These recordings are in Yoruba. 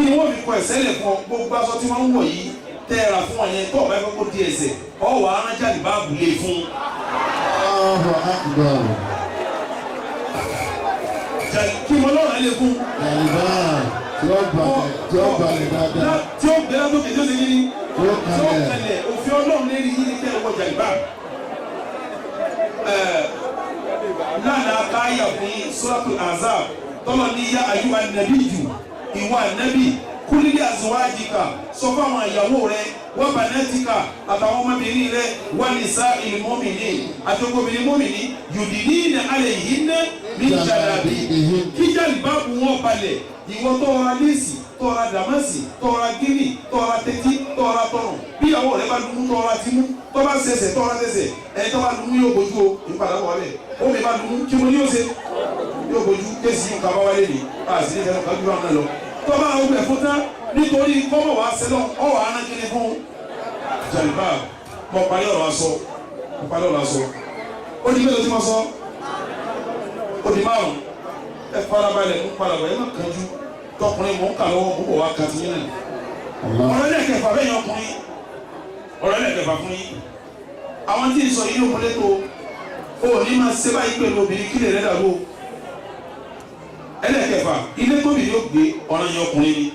Kí ni wọ́n fi kọ ẹ̀sẹ̀ lẹ̀ fún ọ? Gbogbo aṣọ tí wọ́n ń wọ̀ yìí tẹ́ ẹ rà fún wọn yẹn, tó ọ̀bá ẹ̀fọ́ kó di ẹsẹ̀ ọ wà á rán jàlibáàbù lé fún. Allahu Akbar. Kí mo lọ́rùn ẹ lé fún. Jàlibáàbù tí ó balẹ̀, tí ó balẹ̀ dáadáa. Tí ó gbé látòkè, tí ó ṣe kí ni? Tí ó Tí ó kalẹ̀. Kalẹ̀. Òfin Ọlọ́run lérí yìí ni kẹ́ ẹ wọ jàlibáàbù. Lánàá káyà fún yín Suratul Ahzab, tọ́lọ̀ ní يا أيها النبي, ìwọ ànábì, قل لأزواجك, sọ fún àwọn ìyàwó rẹ, وبناتك, àtàwọn ọmọbìnrin rẹ, ونساء المؤمنين, àti ọmọbìnrin mọ́mìnì, يدنين عليهن من جلابيبهن, kí jàlibáàbù wọn balẹ̀. Ìwọ tó ra léèsì, tó ra dàmásì, tó ra gíní, tó ra tẹ́tí, tó ra tọrùn, bí ìyàwó rẹ bá lumú, tó ra tìmú, tó bá ṣẹṣẹ, tó ra ṣẹṣẹ. Ẹni tó bá lumú yóò bójú o, ìpadà bọ̀ wálẹ̀. Omi bá lumú, kí mo ní yóò ṣe? Yóò bójú. Kéésì yìí nǹkan bá wálé ni a sì ní fẹnu kájú àwọn náà lọ. Tó bá àwọn ọgbẹ fún tán, nítorí kọ́mọ̀ wá sẹ́lọ̀ ọ̀ wà á rán kíni fún jàlibá. Mo parí ọ̀rọ̀ aṣọ, mo parí ọ̀rọ̀ aṣọ. Ó di mélòó tí mo sọ? Ó di márùn. Ẹ farabalẹ̀, ń padà bọ̀, ẹ má kánjú. Tọkùnrin mò ń kà lọ́wọ́, mò ń bọ̀ wá kàtí yín náà. Ọ̀rọ̀ ẹlẹ́kẹ̀fà bẹ́ẹ̀ yẹn ọkùnrin, ọ̀rọ̀ ẹlẹ́kẹ̀fà fún yín. Àwọn tí ń sọ yìí ló kọ́lé tó o ní máa ṣe báyìí pẹ̀lú obìnrin, kí lè rẹ́ dàrú o. Ẹlẹ́kẹ̀fà, ilé tóbi yóò gbé, ọ̀ràn yẹn ọkùnrin ni.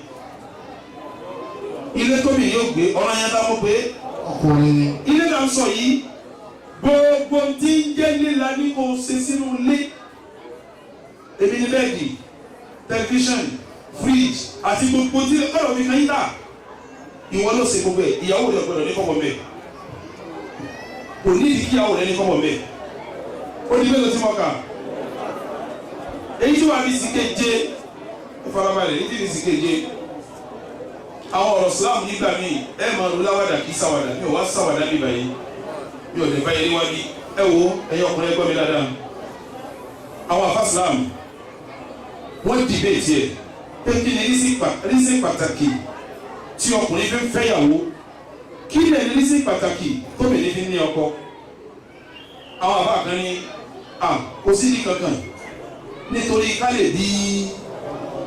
Ilé tóbi yóò gbé, ọ̀ràn yẹn dáwọ́ pé Ọkùnrin ni. Ilé náà ń sọ yìí, gbogbo tí ń jẹ́ líla ní kò ṣe sínú ilé. Èmi ní bed, tẹlifíṣàn, fridge àti gbogbo tí kọ́lọ̀ fi kan yín tà, ìwọ ló ṣe gbogbo ẹ̀. Ìyàwó rẹ̀ gbọ́dọ̀ ní kọ́bọ̀ mẹ́. Kò ní ìdí kí ìyàwó rẹ̀ ní kọ́bọ̀ mẹ́. Ó di mélòó tí mo kà? Èyí tí wàá fi sì keje, ẹ farabalẹ̀, èyí tí fi sì keje. Àwọn ọ̀rọ̀ Islam nígbà míì, ẹ máa ro láwàdà, kí sáwàdà. Mi ò wá sáwàdà bí báyìí, mi ò lè bá yẹn níwájú. Ẹ wo, ẹ̀yin ọkùnrin, ẹ gbọ́ mi dáadáa. Àwọn àfa Islam, wọ́n debate ẹ̀ pé kí ni reason pàtàkì tí ọkùnrin fi ń fẹ́yàwó, kí ni reason pàtàkì tóbìnrin fi ń ní ọkọ? Àwọn àfa kan ní à kò sí ní kankan, nítorí ká lè bí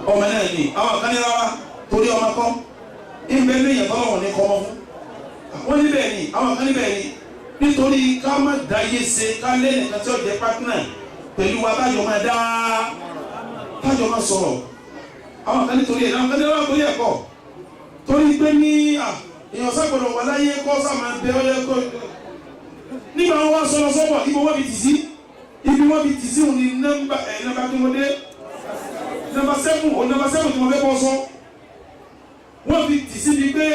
ọmọ náà ní. Àwọn kan ní rárá, torí ọmọ kọ́ ìbẹ́ lẹ́yìn tọ́lọ́wọ̀n ní kọ́mọ fún. Wọ́n níbẹ̀ ni, àwọn kan níbẹ̀ ni, nítorí ká má dáyé ṣe, ká lẹ́nìkan tí ó jẹ́ partner pẹ̀lú wa, tájọ máa dá, tájọ máa sọ̀rọ̀. Àwọn kan nítorí ẹ̀, àwọn kan ní rárá, torí ẹ̀kọ́, torí pé ní à èèyàn ságbọ̀dọ̀ wà láyé kọ́ sá máa bẹ ọ́ yẹ kọ́. Nígbà wọn wá sọ̀rọ̀ sọ́bọ̀, ibi wọ́n fi tì sí, ibi wọ́n fi tì sí òun ní nọ́mbà ẹ̀, nọ́mbà kí wọ́n dé nọ́mbà 7, òun nọ́mbà 7 tí wọ́n fẹ́ bọ́ sọ. Wọ́n fi tì sí ni pé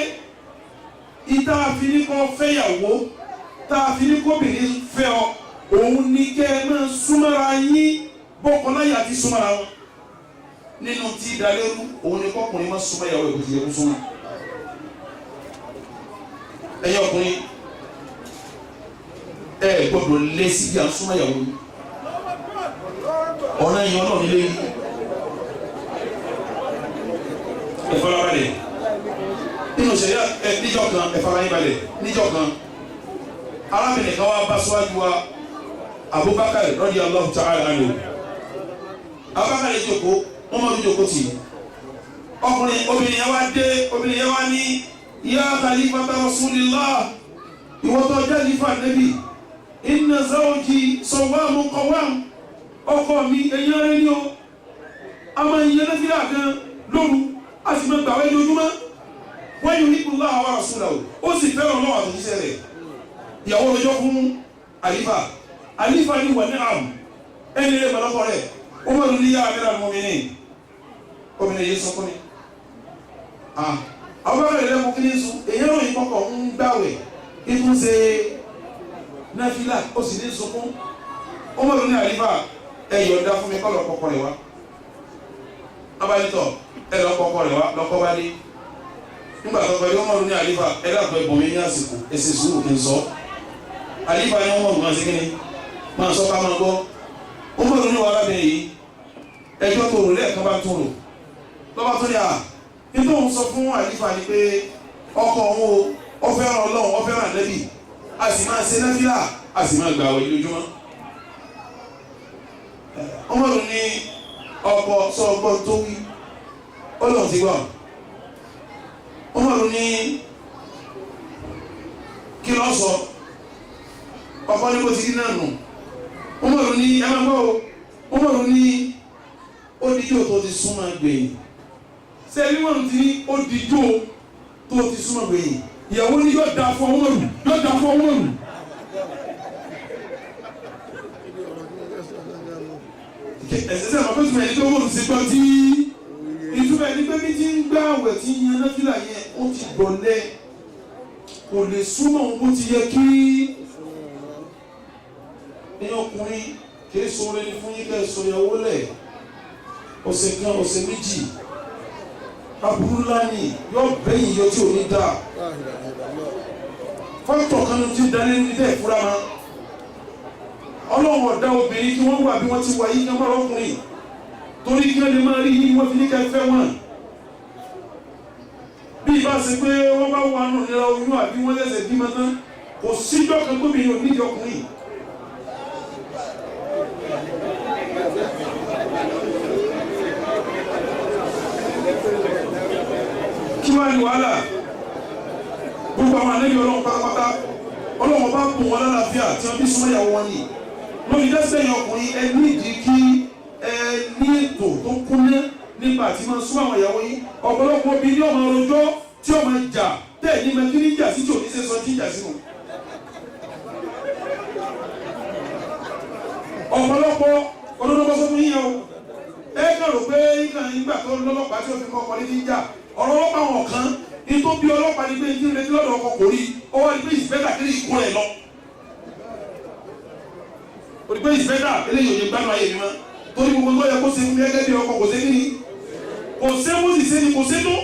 ìta àfiníkọ́ fẹ́yàwó, tá a fi ní kóbìnrin fẹ́ ọ, òun ní kẹ́ ẹ máa súnmọ́ra yín bọ́kọláyà ti súnmọ́ra wọn. Nínú tí ìdálérú, òun ní kọkùnrin máa súnmọ́ ìyàwó ẹ̀ kò ti yẹ kó súnmọ́. Ẹ̀yin ọkùnrin, ẹ gbọ́dọ̀ lé síbi à ń súnmọ́ ìyàwó yìí. Ọ̀nà ẹ̀yìn Ọlọ́run lé yìí. Ẹ farabalẹ̀ nínú sẹ̀yà ẹ. Níjọ́ kan, ẹ fara yín balẹ̀. Níjọ́ kan, arábìnrin kan wá bá síwájú wa Abubakar رضي الله تعالى عنه. Abubakar jókòó, wọ́n máa ń jókòó tì í. Ọkùnrin, obìnrin yẹn wá dé. Obìnrin yẹn wá ní, يا خليفة رسول الله, ìwọ tó jẹ́ khalifa Nẹ́bì, إن زوجي صوام قوام, ọkọ mi èèyàn rẹ ní o, a máa ń yẹn náfìlà kan lóru, a sì máa gbàwé lójúmọ́, wọ́n يحب الله ورسوله, ó sì fẹ́ràn Ọlọ́run àtòjíṣẹ́ rẹ̀. Ìyàwó lọ́jọ́ fún àlífà. Àlífà ní wà ní àm ẹni rẹ̀ mọ̀lọ́kọ rẹ̀. Ó mọ̀ ní يا أمير المؤمنين, obìnrin yìí sọkún ni. Àwọn bá bẹ̀rẹ̀ lẹ́kọ̀ọ́, kí ni sùn? Èyí ròyìn kọkọ̀ ń gbàwẹ̀, ikú ṣe náfìlà, ó sì ní sunkún. Ó mọ̀ ní àlífà, ẹ yọ̀ǹda fún mi kọ́ lọ kọ́kọ́ rẹ̀ wá. Abalítọ̀, ẹ lọ kọ́kọ́ rẹ̀ wá. Lọ́kọ́ bá dé. Nígbà tó kọ́ ẹ, ó mọ̀ ní àlífà, ẹ dàpọ̀ ẹ̀bùn mi ní àsìkò, ẹ ṣe sùúrù kí n sọ. Àlífà ni wọ́n mọ̀ máa ṣe kí ni, máa sọ ká máa gbọ́. Ó mọ̀ ní wàhálà bẹ̀rẹ̀ yìí, ẹjọ́ tó rò lẹ́ẹ̀kan bá tó rò lọ́ba tó ní à nítorí òun sọ fún àlífà ni pé ọkọ òun o, ó fẹ́ràn Ọlọ́run, ó fẹ́ràn Ànábì, a sì máa ṣe náfìlà, a sì máa gbààwẹ̀ lójúmọ́. Ọmọdún ní ọkọ sọ ọgbọ́n tó wí, ó lóun ti gbọ́. ní kí ló sọ? Ọkọ ní bó ti rí náà nù. Umaru ní ẹ máa gbọ́ o. Umaru ní ó dijó tó ti súnmọ́ gbẹ̀yìn. Sẹ́yìn Umaru ti ní ó dijó tó ti súnmọ́ gbẹ̀yìn. Ìyàwó ní yóò da fún Umaru, yóò da fún Umaru. Ẹ̀sẹ̀ sẹ́yìn ọ̀pẹ́ ìtumọ̀ ẹni tó Umaru ti gbọ́ tí ìtumọ̀ ẹni pé bí ti ń gbá àwẹ̀ tí ń yan náfìlà yẹn, ó ti gbọ̀lẹ́, kò lè súnmọ́ òun bó ti yẹ kí. Ní ọkùnrin kìí sọ̀rọ̀ ẹni fún yín kẹ́ ẹ sọ ìyàwó lẹ̀ ọ̀sẹ̀ kan, ọ̀sẹ̀ méjì, aburú ńlá ni yóò bẹ́yìn yọ tí ò ní dáa. Fọ́tọ̀ kan ló ti dalé ní tẹ́ ìfura ma. Ọlọ́run ọ̀dá obìnrin kí wọ́n wà bí wọ́n ti wà yìí kí wọ́n má lọ́kùnrin, torí kí wọ́n lè máa rí yìí wọ́n fi ní ká fẹ́ wọn. Bí ìbá ṣe pé wọ́n bá wà nù nira oyún àbí wọ́n lẹ́sẹ̀ bímọ tán, kò síjọ́ kan tóbi yóò nídìí ọkùnrin. Kí wàá ní wàhálà? Gbogbo àwọn àlejò Ọlọ́run pátápátá, Ọlọ́run bá bùn wọn lálàáfíà tí wọ́n fi súnmọ́ ìyàwó wọn ni. Lórí dẹ́sẹ̀ yẹn, ọkùnrin, ẹ ní ìdí kí ẹ ní ètò tó kúnná nípa àti máa súnmọ́ àwọn ìyàwó yín. Ọ̀pọ̀lọpọ̀ obìnrin ní ọmọ rojọ́ tí ọmọ jà tẹ̀ ní ma kí ní jà sí tí ò ní ṣe sọ tí ń jà sínú. Ọ̀pọ̀lọpọ̀ olódókòsó fún yíyan o, ẹ kàn rò pé nígbà tó lọ́lọ́pàá tí ó fi kọ́ ọkọ ní ti ń jà, ọ̀rọ̀ ọlọ́pàá wọn kan ní tó bí ọlọ́pàá ní pé ní retí lọ́dọ̀ ọkọ kò rí, ó wá ní pé ìsìpẹ́tà kí ní ìkó rẹ̀ lọ. Ó ní pé ìsìpẹ́tà eléyìí ò ní gbádùn ayé mi mọ́, torí gbogbo tó yẹ kó ṣe fún mi gẹ́gẹ́ bí ọkọ kò ṣe kí ni, kò ṣe mú sì ṣe ni kò ṣe tó.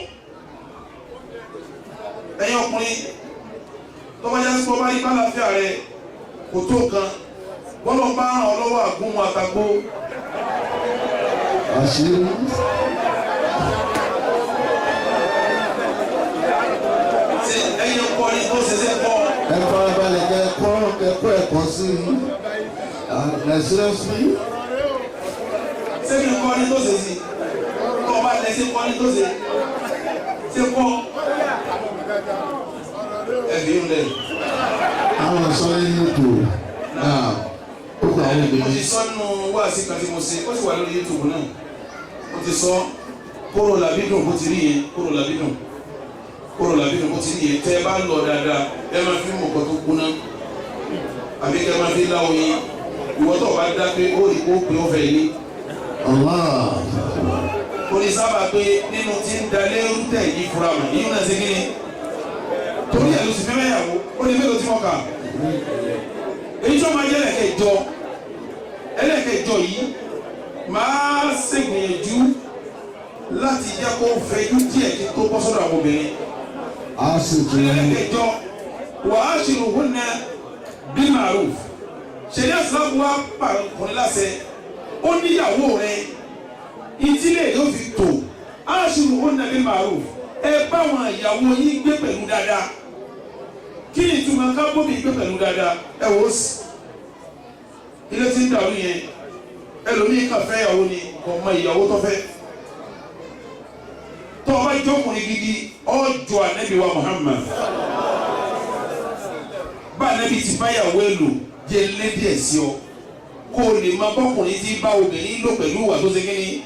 Ẹ̀yin ọkùnrin, tó bá yá sí ọba yí pálàfíà rẹ kò tó kan, bọ́lọ̀ bá ràn ọ́ lọ́wọ́ àgúnmu àtàgbó. Àṣírí. Ṣe ẹ̀yin ọkọ ni tó ṣe ṣe kọ́? Ẹ farabalẹ̀ kẹ́ kọ́ ẹ̀kọ́ ẹ̀kọ́ sí i. Seriously. Ṣé kí n kọ́ ni tó ṣe sí? Tó o bá lẹ ṣe kọ́ ni tó ṣe ṣe kọ́? Ẹ̀mí ń lẹ̀. Àwọn sọ nínú ètò náà ó gba àwọn Mo ti obìnrin. sọ nínú wáàsí kan tí mo ṣe, ó sì wà lórí YouTube náà. Mo ti sọ kóró làbídùn bó ti rí yẹn, kóró làbídùn, kóró làbídùn bó ti rí yẹn. Tẹ́ ẹ bá lọ dáadáa, ẹ máa fi mú nǹkan tó gbóná àbí kẹ́ ẹ máa fi lá oyin. Ìwọ tó o bá dá pé ó rí kó pé ó fẹ́ yé. Allah. Orí sábà pé nínú tí ń dalé rútẹ̀ yìí fura mọ̀ yìí náà ṣe kí ni, torí ẹ̀ ló sì fẹ́ mẹ́yàwó. Ó ní mélòó tí wọ́n kà èyí tó máa jẹ́ ẹlẹ́kẹ̀jọ. Ẹlẹ́kẹ̀jọ yìí máa ṣègbìyànjú láti jẹ́ kó fẹjú díẹ̀ kí tó bọ́ sọ́dọ̀ àwọn obìnrin. A sì tún. Ẹlẹ́kẹ̀jọ, wàá ṣìrùhùnà bil ma'ruf. Ṣẹ̀ríà Ìsìlámù wa pàrọ̀kùnrin láṣẹ, ó níyàwó rẹ̀ ìdílé yóò fi tò. Aṣùrùhùnà bil ma'ruf, ẹ báwọn ìyàwó yín gbé pẹ̀lú dáadáa. Kí ni ìtumọ̀ ká bóbi gbé pẹ̀lú dáadáa? Ẹ wò ó sì ilé tí ń dàrú yẹn, ẹlòmíín kàn fẹ́ ìyàwó ni, kò mọ ìyàwó tó fẹ́. Tó o bá jọkùnrin gidi, ọ jọ Ànábì wa Muhammad. Bá Ànábì ti bá ìyàwó ẹ lò jẹ lédè sí ọ, kó o lè máa bọ́kùnrin tí bá obìnrin lò pẹ̀lú ìwà tó ṣe kí ni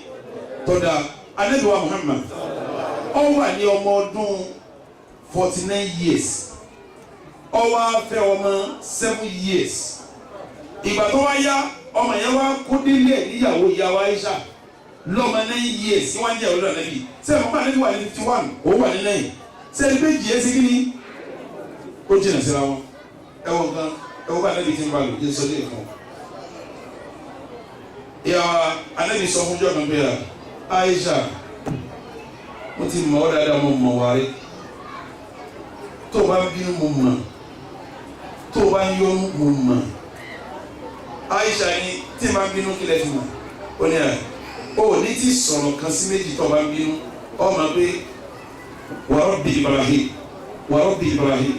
tọ́da. Ànábì wa Muhammad, ó wà ní ọmọ ọdún 49 years, ó wá fẹ́ ọmọ 7 years. Ìgbà tó wá yá, ọmọ yẹn wá kó délé ẹ̀ níyàwó ìyàwó Aisha lọ́mọ 9 years wọ́n á jẹ́ ọ̀dọ́ Ànábì. Sẹ́yìn fún Ànábì wà ní 51, òun wà ní 9. Sẹ́yìn méjì ẹ̀ sí kí ni ó jìnnà síra wọn? Ẹ wọ nǹkan, ẹ wọ bá Ànábì ti ń bá lò jẹ́ sọ́dẹ̀ fún un. Ìyàwó Ànábì sọ fún jọ́ọ̀nù pé Aisha, mo ti mọ̀ ọ́ dáadáa, mo mọ̀ wá rí. Tó o bá ń bínú, mo mọ̀. Tó o bá ń yọnu, mo mọ̀. Aisha ni tí n bá ń bínú, kí lẹ fi mọ̀? Ó ní ẹ̀ o ní ti sọ̀rọ̀ kan sí méjì. Tó o bá ń bínú, ọ máa pé wa Rabbi Ibrahim, wa Rabbi Ibrahim.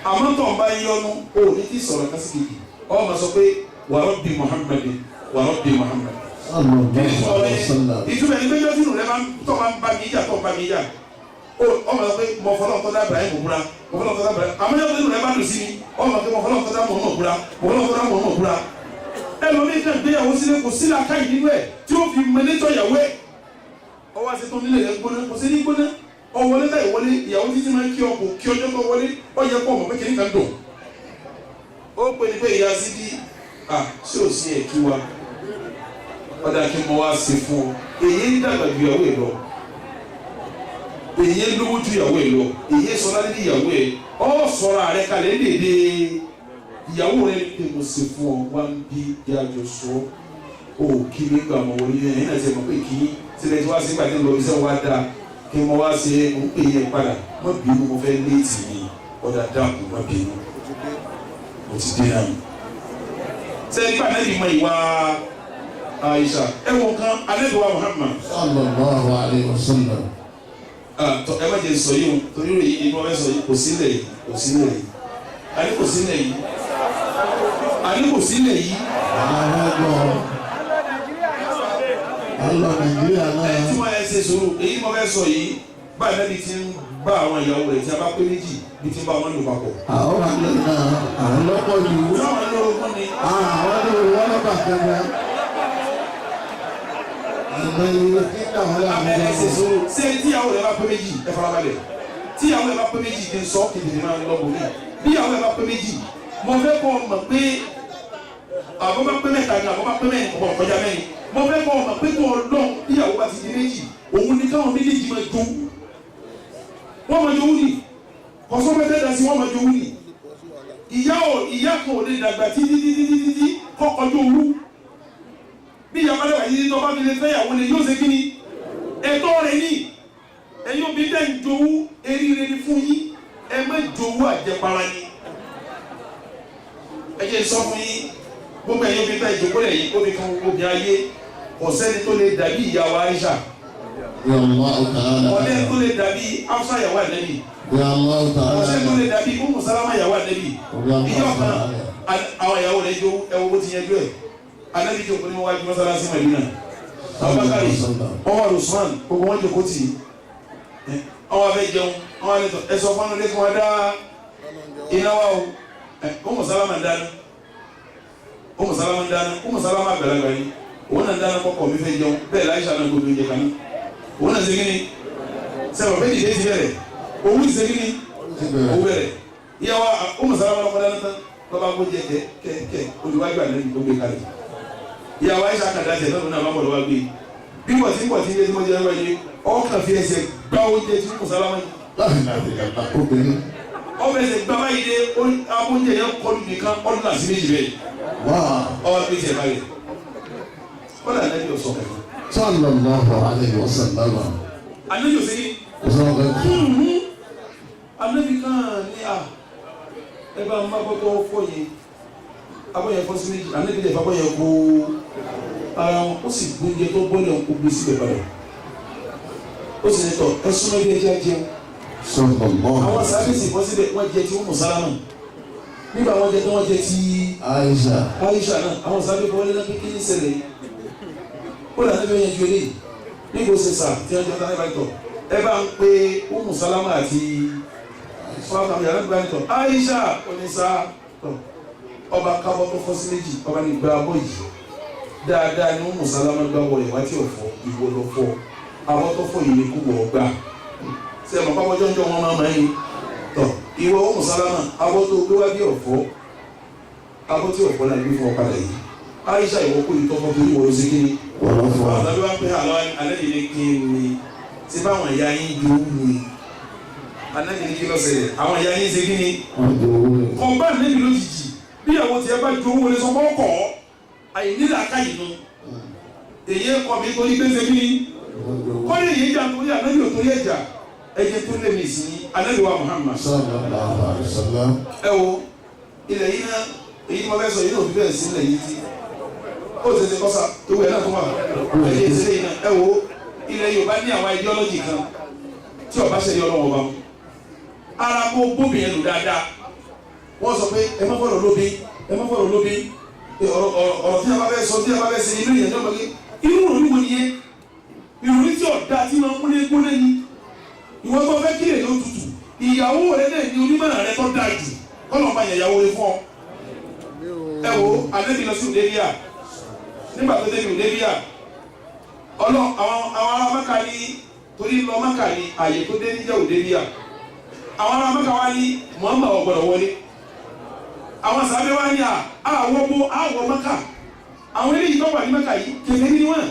Àmọ́ tó o bá ń yọnu, o ní ti sọ̀rọ̀ kan sí kejì, ọ máa sọ pé wa Rabbi Muhammad, wa Rabbi Muhammad. Sallallahu alaihi wasallam. Ìtumọ̀ ẹni méjọ́ sínú rẹ tó máa ń bá mi jà, tó ń bá mi jà, Ọmọ yẹn pé mọ fọlọ́ tọ́ da Ibrahim búra, mọ fọlọ́ tọ́ da Ibrahim. Àmọ́ yẹn tó rẹ̀ bá dùn sí mi, ọmọ pé mọ fọlọ́ tọ́ da Muhammad búra, mọ fọlọ́ tọ́ da Muhammad búra. Ẹlòmíì kan gbéyàwó sílẹ̀, kò sílẹ̀ aká yìí nínú ẹ̀ tí ó fi mẹlẹ́tọ̀ yàwó ẹ̀. Ọwọ́ àti tó nílẹ̀ yẹn gbóná, kò sí ní gbóná. Ọwọlé láì wọlé, ìyàwó títí máa ń kí ọkọ kí ọjọ́ tó wọlé, ọ yẹ kó ọmọ pé kìnnìkan kan dùn. Ó pè ní pé ìyá sídí à ṣé ò sí ẹ̀ kí wa ọ̀dà kí mo wá ṣe fún ọ. Èyí ń dàgbà ju ìyàwó ẹ̀ lọ, èyí ń lówó ju ìyàwó ẹ̀ lọ, èyí ń sọlá nídìí ìyàwó ẹ̀. Ọ sọ̀rọ̀ àrẹ kalẹ̀ léde ìyàwó rẹ̀ pé mo ṣe fún ọ wá ń bí yájọ sọ ó kí mi gbà mọ wọlé. Ẹ̀yìn náà ti mọ̀ pé kí sílẹ̀ tí wá sí gbàdé lọ iṣẹ́ wa dáa kí mo wá ṣe ń pè yẹn padà. Má bínú, mo fẹ́ léètì mi. Ọ̀dà dáàbò, má bínú, mo ti dé náà. Sẹ́yìn nípa náà mọ ìwà Aisha ẹ wọ kan alẹ́ wa Muhammad. Sallallahu alayhi wa sallam. Ẹ má jẹ sọ yìí o, torí rẹ̀ yìí inú ọbẹ̀ sọ yìí kò sílẹ̀ yìí, kò sílẹ̀ yìí, àní kò sílẹ̀ yìí, àní kò sílẹ̀ yìí. Àwọn ẹgbọ́ alọ Nàìjíríà náà. Ẹ tí wọ́n ẹ ṣe sùúrù, èyí mo fẹ́ sọ yìí, báyìí náà bí ti ń bá àwọn ìyàwó rẹ̀ tí a bá pé méjì, bí ti ń bá wọn lò papọ̀. Àwọn àlọ́ náà, àwọn lọ́pọ̀ jù. Táwọn olórogún ni. Àwọn ní owó ọlọ́pàá kẹfẹ́. Àmọ́ iye tí ń dà wọ́n láàmú. Ẹ ṣe sùúrù. Ṣé tíyàwó rẹ̀ bá pé méjì, ẹ farabalẹ̀, tíyàwó rẹ̀ bá pé méjì, kí n sọ kí n tètè máa lọ bò mí. Bí ìyàwó rẹ̀ bá pé méjì, mo fẹ́ kọ́ ọ mọ̀ pé àbọ̀ bá pé mẹ́ta ni, àbọ̀ bá pé mẹ́rin, kọ̀ kọjá mẹ́rin. Mo fẹ́ kọ́ ọ mọ̀ pé kọ́ ọ lọ́n, tíyàwó bá ti di méjì, òun ni káwọn méjèèjì máa jowú. Wọ́n máa jowú ni, kọ́sọ́fẹ́fẹ́ da sí, wọ́n máa jowú ni. Ìyá ò ìyá kan ò lè dàgbà títí títí títí tí kọ́kọ́jú owó. Bí ìyá balẹ̀ wà yìí tó bá fi lè fẹ́ ìyàwó lè yóò ṣe kí ni ẹ̀tọ́ rẹ̀ ní. Ẹ̀yin òbí dẹ̀ ń jowú, eríire ni fún yín. Ẹ má jowú, àjẹpara ni. Ẹ jẹ́ sọ fún yín, gbogbo ẹ̀yin òbí tá ìjókòó lẹ̀ yìí, obì kan obì ayé, kò sẹ́ni tó lè dàbí ìyá wa Aisha. Ya Allah ta'ala. Ọ̀lẹ́ tó lè dàbí Hafsa ìyàwó Ànábì. Ya Allah Kò sẹ́ni tó ta'ala. lè dàbí Umu Salama ìyàwó Ànábì. Ìjọ kan, àwọn ìyàwó rẹ̀ jó. Ẹ wo bó ti yẹjú ẹ̀. Ànábì jókòó ní wájú mọ́sálásí Mẹdínà. Abubakar, Umar, Usman, gbogbo wọn jókòó tì í. Àwọn afẹ́ jẹun, àwọn alẹ́ ẹ sọ fún àwọn ilé kí wọ́n dá iná wa o. Umu Salama ń dáná, Umu Salama ń dáná. Umu Salama àgbàlagbà ni òun náà ń dáná. Kọ́kọ́ mi fẹ́ jẹun bẹ́ẹ̀ láìsà náà, gbogbo oúnjẹ kan náà òun náà ṣe kí ni sẹ́wọ̀n fẹ́ dìde ti bẹ̀rẹ̀, òun ṣe kí ni òun bẹ̀rẹ̀. Ìyàwó Umu Salama lọ́kọ́ dáná tán, lọ́ba kó jẹ kẹ kẹ kẹ olùwájú àlẹ́ yìí, ó gbé kalẹ̀. Ìyàwó Aisha kàdá jẹ náà, náà má bọ̀ lọ́wọ́ gbé bí wọ́n ti ń bọ̀ tí ń yé tí wọ́n jẹ́ wáyé, ọkàn fi ẹsẹ̀ gbá oúnjẹ tí Umu Salama yìí. Obìnrin. Ọbẹ̀ ẹsẹ̀ gbá báyìí dé oúnjẹ yẹn kọlu nìkan, ọdún náà sí méjì bẹ́ẹ̀. Ọwọ́ gbé tiẹ̀ báyìí kọ́lá ànábì ọ̀sọ̀ kẹfẹ́. Sallallahu alayhi wa sallam. Ànábì ọ̀sẹ̀ yìí. Ànábì kan ní à ẹ bá ń bá bọ́tọ̀ fọ́ yẹn, abọ́ yẹn fọ́ sí méjì. Ànábì lè fabọ́ yẹn kó ara wọn, ó sì gbóúnjẹ tó bọ́lẹ̀, kó gbé síbẹ̀ padà. Ó sì ní tọ̀, ẹ súnmọ́ bí ẹ jẹ́ jẹun. Sallallahu. Àwọn sábẹ́sì bọ́ síbẹ̀, wọ́n jẹ tí wọ́n mú sálámù nígbà wọ́n jẹ tí wọ́n jẹ tí Aisha. Aisha náà. Àwọn sábẹ́ bọ́ lẹ́nà kékeré ṣẹlẹ̀ yìí, ó là níbi yẹn ju eléyìí nígbà ó ṣe sà tí wọ́n jẹ ọ̀tá nípa ìtọ̀. Ẹ bá ń pe Umu Salama àti fúlàmù yàrá nípa ìtọ̀. Aisha onísà tọ̀, ọba kábọ́ tó fọ́ sí méjì, ọba ní gba abọ́ yìí dáadáa ni Umu Salama gbá wọ ìwá tí ò fọ́, ìwọ lọ fọ́ abọ́ tó fọ́ yìí ni kú wọ́ gbà ṣe mọ̀ pápá jọ́njọ́ wọn máa ń tọ̀. Ìwọ Umu Salama, abọ́ tó gbé wá bí ọ̀fọ́, abọ́ tí ọ̀fọ́ náà gbé fún ọ padà yìí. Aisha, ìwọ kó ìtọ́fọ́ torí wọ́n ló ṣe kí ni. Wọ́n fọ́. Àwọn àbí wá pé àlọ́ alẹ́ yìí ni kí ni tí báwọn ìyá yín jowú ni. Alẹ́ yìí ni kí ló ṣẹlẹ̀, àwọn ìyá yín ṣe kí ni. Wọ́n jowú ni. Kọ̀ǹbá níbi lójijì, bí ìyàwó tiẹ̀ bá jowú wọlé sọ fọ́ kọ́ àyè nílà ká yìí nu èyí kọ́ mi torí pé ṣe kí ni kọ́lé yìí jà torí ànábì ò torí ẹ̀jà ẹ̀jẹ̀ tó lé mi sí ànábì wa Muhammad. Sallallahu alayhi wa sallam. Ẹ wo ilẹ̀ yìí náà, èyí tí mo fẹ́ sọ yìí náà, òfin bẹ́ẹ̀ sí ilẹ̀ yìí tí ó tètè kọ́sà ewu ẹ̀ náà tó wà ẹ̀jẹ̀ ìṣẹ̀lẹ̀ yìí náà. Ẹ wo ilẹ̀ Yorùbá ní àwọn ideology kan tí ọba ṣẹlẹ̀ ọlọ́wọ́ bá mu ara kó bóbi yẹn lò dáadáa. Wọ́n sọ pé ẹ má fọ̀rọ̀ lóbi, ẹ má fọ̀rọ̀ lóbi. Ọ̀rọ̀ ọ̀rọ̀ tí a bá fẹ́ sọ, tí a bá fẹ́ ṣe inú yẹn ní ọmọge. Irú ìròyìn wo nìyẹn? Ìròyìn tí ọ̀dà tí máa ń múlé gbóná ni. Ìwọ tó fẹ́ kí lè ló tutù, ìyàwó rẹ náà ní onímọ̀ràn rẹ tó dáa jù, kọ́nà ọba yẹn ìyàwó rẹ fún ọ. Ẹ wo Ànábì lọ sí Hudaybiya. Nígbà tó débi Hudaybiya, ọlọ àwọn ará Mẹ́kà ní, torí lọ Mẹ́kà ní àyè tó dé níjẹ́ Hudaybiya. Àwọn ará Mẹ́kà wá ní Muhammad ò gbọ́dọ̀ wọlé. Àwọn sàbẹ̀ wá ní àwọ̀ bó àwọ̀ Mẹ́kà. Àwọn eléyìí tó wà ní Mẹ́kà yìí, kèfèrí ni wọ́n.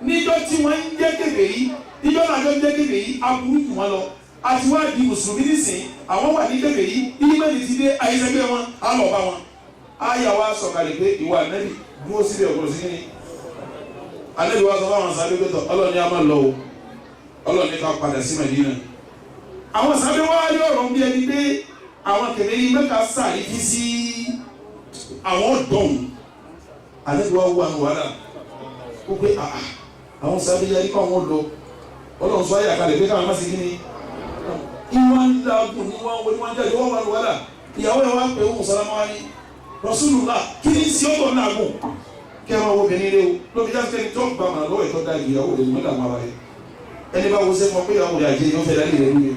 Níjọ́ tí wọ́n ń jẹ́ kèfèrí, níjọ́ náà jọ ń jẹ́ kèfèrí, aburú jù wọ́n lọ. Àti wá di mùsùlùmí nísìn, àwọn wà ní kèfèrí, ìmánì ti dé, àyíṣẹ́gbẹ́ wọn á lọ bá wọn. Àyà wa sọ̀kalẹ̀ pé ìwà Ànábì dúró síbẹ̀, ọ̀gbọ̀n sí ní. Ànábì wa sọ fáwọn sàbẹ̀ pé tọ̀, Ọlọ́ọ̀ni a máa lọ o, Ọlọ́ọ̀ni ká padà sí Mẹdínà. Àwọn sàbẹ̀ wa rí ọ̀rọ̀ bí ẹni pé àwọn kèfèrí Mẹ́kà sàrí fi sí àwọn ọ̀dọ́hùn. Ànábì wa wú àwọn wàhálà ó pé àà, àwọn sàbẹ̀ yarí kọ́ àwọn lọ. Ọlọ́run sọ ayé àkàlẹ̀ pé káwọn má ṣe kí ni. Ìwà ń lagun ní wọn wọlé wọn jáde, wọn wà ní wàhálà. Ìyàwó ẹ̀ wá pé òun sálámà wá ní Rasulullah, kí ni sí ọ̀tọ̀ náà gùn kí ẹ máa wo obìnrin rẹ o. Lóbi jáde kẹ́ni tó gba màá lọ́wọ́ ẹ̀tọ́ da ìyàwó rẹ nígbà máa rẹ. Ẹni bá wo sẹ́ fún ọ pé ìyàwó rẹ àjẹ́ yóò fẹ́ dálé rẹ lóye.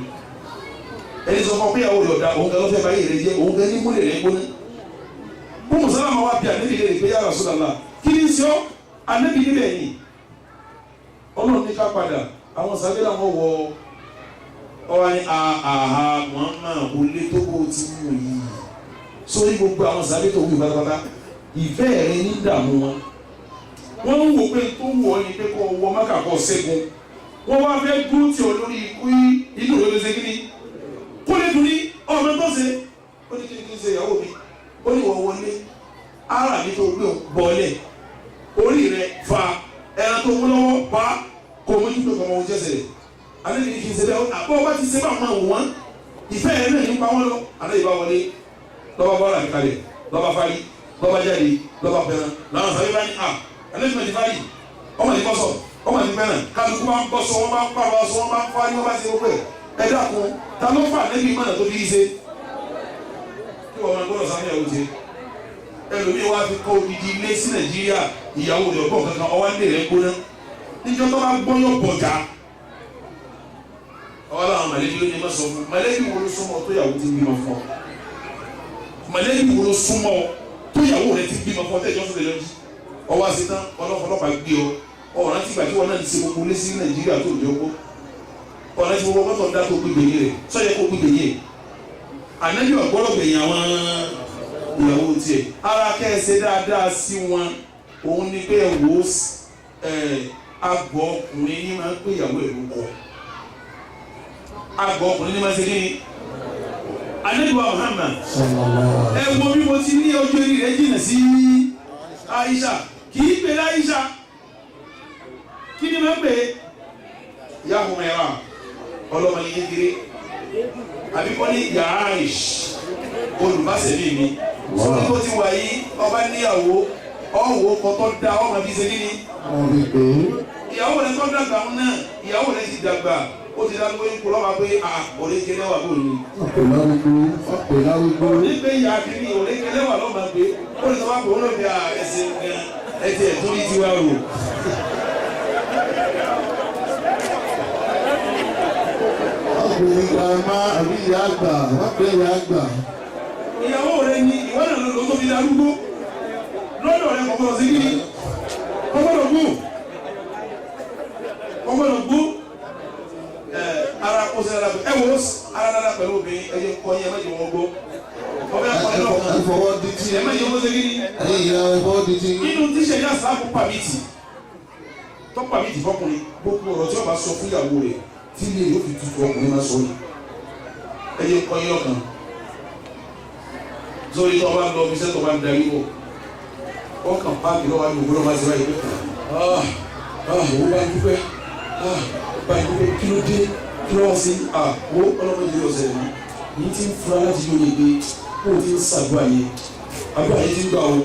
Ẹni sọ fún ọ pé ìyàwó rẹ ọ̀dà, òun kan ló fẹ́ báyé rẹ jẹ́, òun kan ní múlẹ̀ rẹ gbóná. Umu Salama wá bí Ànábì lè pé ya Rasulullah, kí ni sí ọ? Ànábì níbẹ̀ yìí, Ọlọ́run ní ká padà. Àwọn sábẹ́ làwọn wọ ọwọ́ ní àhà Muhammad olè tó bó ti mú yìí sórí gbogbo àwọn sábẹ́ tó wù pátápátá, ìfẹ́ rẹ ní dààmú wọn. Wọ́n ń wò pé tó wù ọ́ ni pé kó wọ Mákà kó ṣẹ́gun. Wọ́n wá fẹ́ dúró tì ọ́ lórí ikú inú rẹ ló ṣe kí ni kó lè dùn ní ọmọ tó ṣe. Ó ní kí ni kí n ṣe ìyàwó mi? Ó ní wọ́n wọlé, ara mi tó gbé bọ́ọ̀lẹ̀, orí rẹ fa ẹran tó mú lọ́wọ́ pa, kó o mójútó kọ́ ọmọ ojú ẹsẹ̀ rẹ̀. Alẹ́ ní kí n ṣe bẹ́ẹ̀. Àbọ̀ ọba ti ṣe bá máa wò wọ́n, ìfẹ́ yẹn náà ní pa wọ́n lọ. Alẹ́ yìí bá wọlé, lọ́ba bọ́ọ̀lù àti kalẹ̀, lọ́ba fárí, lọ́ba jáde, lọ́ba pẹ̀rẹ̀. Làwọn sábẹ́ bá ní à, alẹ́ tí wọ́n ti fárí, ọmọ ti bọ́sọ̀, ọmọ ti pẹ̀rẹ̀, kálukú bá ń bọ́sọ̀, wọ́n bá ń pàrọ̀ aṣọ, wọ́n bá ń fárí, wọ́n bá ṣe gbogbo ẹ̀. Ẹ dákun, ta ló fà nẹ́bí mọ̀nà tó fi ṣe kí wọ́n máa gbọ́dọ̀ sáfẹ́ ìyàwó ṣe? Ẹlòmíì wá fi kọ́ odidi ilé sí Nàìjíríà, ìyàwó rẹ̀ ọgbọ́n kankan, ọwọ́ ilé rẹ̀ gbóná. Níjọ́ tó bá gbọ́ yóò bọ̀já. Ọwọ́ làwọn mọ̀lẹ́bí ló ní ẹ má sọ fún. Mọ̀lẹ́bí wo ló súnmọ́ tó ìyàwó ti bímọ fún ọ? Mọ̀lẹ́bí wo ló súnmọ́ tó ìyàwó rẹ̀ ti bímọ fún ọ tẹ́jọ́ sọ̀rọ̀ lọ́jọ́ ọwọ́ àṣetán ọlọ́pàá gbé ọ? Ọ̀ràn tí gbàgbé wọn náà ti ṣe gbogbo ilé sí Nàìjíríà tó jọ gbó, ọ̀ràn tí gbogbo ọgbọ́n tó ń dá tó gbígbé yé rẹ̀ sọ́yẹ́ kó gbígbé yé. Ànábì ọ̀gbọ́dọ̀ gbẹ̀yìn àwọn ìyàwó tiẹ̀. Ara kẹ́sẹ̀ dáadáa sí wọn, òun ni pé wò ó àgọ́ ọkùnrin ní máa ń pè ìyàwó ẹ̀ lóko. Àgọ́ ọkùnrin ní máa ń ṣe kí ni? Ànábì wa Muhammad, ẹ wo bí mo ti ní ojú eré rẹ jìnnà sí Aisha, kì í pè Aisha. Kí ni máa ń pè? Ya Humaira, ọlọ́mọ ní kékeré, àbí kọ́ ní ya Aish, olùbáṣẹ̀mí mi. Sórí tó ti wà yìí, ọba níyàwó ọ̀wọ́ kọ́tọ́ da ọmọ bí ṣe kí ni ìyàwó rẹ tó dàgbà ń náà, ìyàwó rẹ ti dàgbà, ó ti dàgbà ń kó lọ́wọ́ pé à òrékelé wà bò ní. Ní pé ìyá kìíní òrékelé wà lọ́mọ pé ó lè sọ wá pé ó lè fi ẹsẹ̀ gan ẹtì ẹ̀ tó ní tiwa rò. Ọkùnrin grandma àbí ìyá àgbà, wọ́n pè ìyá àgbà. Ìyàwó rẹ ni ìwọ náà ló tó fi darúgbó lọ́dọ̀ rẹ, kọ̀ọ̀kan sí kí ni, kọ̀ọ̀kan gbó, kọ̀ọ̀kan gbó. Ẹ ara kó sí ara ẹ wò ara dára pẹ̀lú obìnrin. Ẹ jẹ́ kọ́ yẹn, ẹ má jẹ́ wọn gbó ọbẹ̀ kọ́ ẹ lọ́kàn. Ẹ fọwọ́ di tí. Ẹ má jẹ́ wọn sí kí ni. Ẹ̀yin ìyá, ẹ fọwọ́ di tí. Nínú tíṣẹ̀ yá sáàpù pàmìtì tó pàmìtì fọkùnrin, gbogbo ọ̀rọ̀ tí ó bá sọ fún ìyàwó rẹ̀ tí ilé yóò fi tutù, ọkùnrin máa sọ ni. Ẹ jẹ́ kọ́ yín lọ́kàn sórí tó bá ń lọ ibiṣẹ́, tó bá ń darí wọ̀, wọ́n kàn páàkì lọ́wọ́ àti ògbólọ́ máa ṣe báyìí pé ah ah, òun bá dúpẹ́, ah bá dúpẹ́. Kí ló dé? Kí ló wá sí? Ah, wo ọlọ́mọdé yóò ṣẹlẹ̀ mọ́ yìí ti ń fura láti yóò yẹ pé kó o ti ń ṣàdúrà yẹn, àdúrà yẹn ti ń gbà o.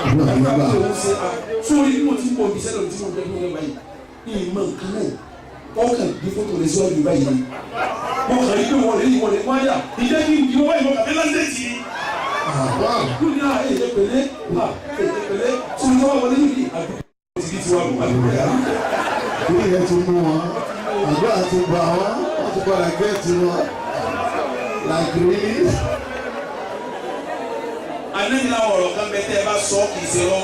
Àdúrà tó ń ṣe ah sórí bí mo ti ń bọ̀ ibiṣẹ́ lọ́dún tí mo ń bẹ́ fún mi báyìí ní ìmọ̀ nǹkan náà, wọ́n kàn gbé fótó rẹ̀ síwájú báyìí, wọ́n kàn rí pé wọ́n lè ní wọ́n lè wọ́n yà ìjẹ́ kí n di wọ́n ìwọ̀n kàfé lásìlẹ̀tì yóò ní à èyí pẹ̀lẹ́ à èyí pẹ̀lẹ́ sórí tó wà wọlé yìí àdúgbò ti di tiwa lò àdúgbò yà. Orí yẹn ti mú wọn. Àdúrà ti gbà wọ́n, wọ́n ti padà get wọn. Like really? Anabi náà ọ̀rọ̀ kan bẹ tẹ́ ẹ bá sọ kì í ṣe rọ.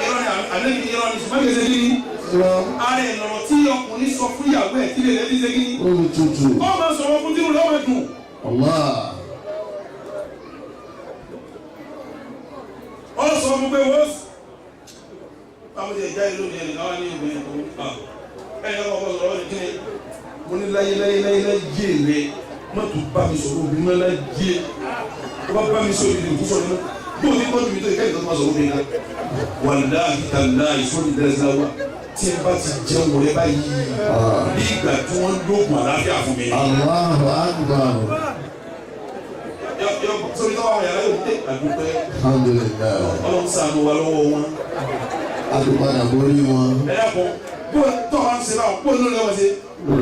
Irọ́ ni anabi ní irọ́ ni ṣùgbọ́n kì í ṣe kí ni. Irọ́. Ara ẹ̀ lọ̀rọ̀ tí ọkùnrin sọ fún ìyàwó ẹ̀ tí lè lẹ́bí ṣe kí ni. Ó lè tutù. Ó máa sọ̀rọ̀ fún tí ó máa dùn. Allah. Ó sọ fún pé wọ́n báwo ṣe jáde lónìí ẹnìkan wá ní obìnrin tó ń pa ẹnìkan kọ́kọ́ sọ̀rọ̀ ní kíni mo ní láyé láyé láyé láyé rẹ má tún bá mi sọ̀rọ̀ obìnrin mọ́ láyé tó bá bá mi sọ̀rọ̀ obìnrin tó sọ̀rọ̀ mọ́ bí o ti tọ́jú mi tó yẹ kẹ́kẹ́ tó máa sọ̀rọ̀ obìnrin náà wàláhì tàláhì sọ́ni dẹ́rẹ́sìláwà tí ẹ bá ti jẹun rẹ báyìí bí ìgbà tí wọ́n lóògùn àlàáfíà fún mi. Allahu Akbar. Yọ sórí tó wà wọ̀ yàrá yóò dé àdúpẹ́. Alhamdulillah. Ọlọ́run ṣàánú wa lọ́wọ́ wọn. A ti padà borí wọn. Ẹ dàpọ̀ bó tọ́ wa ń ṣe báwọn bó ló lọ́wọ́ ṣe.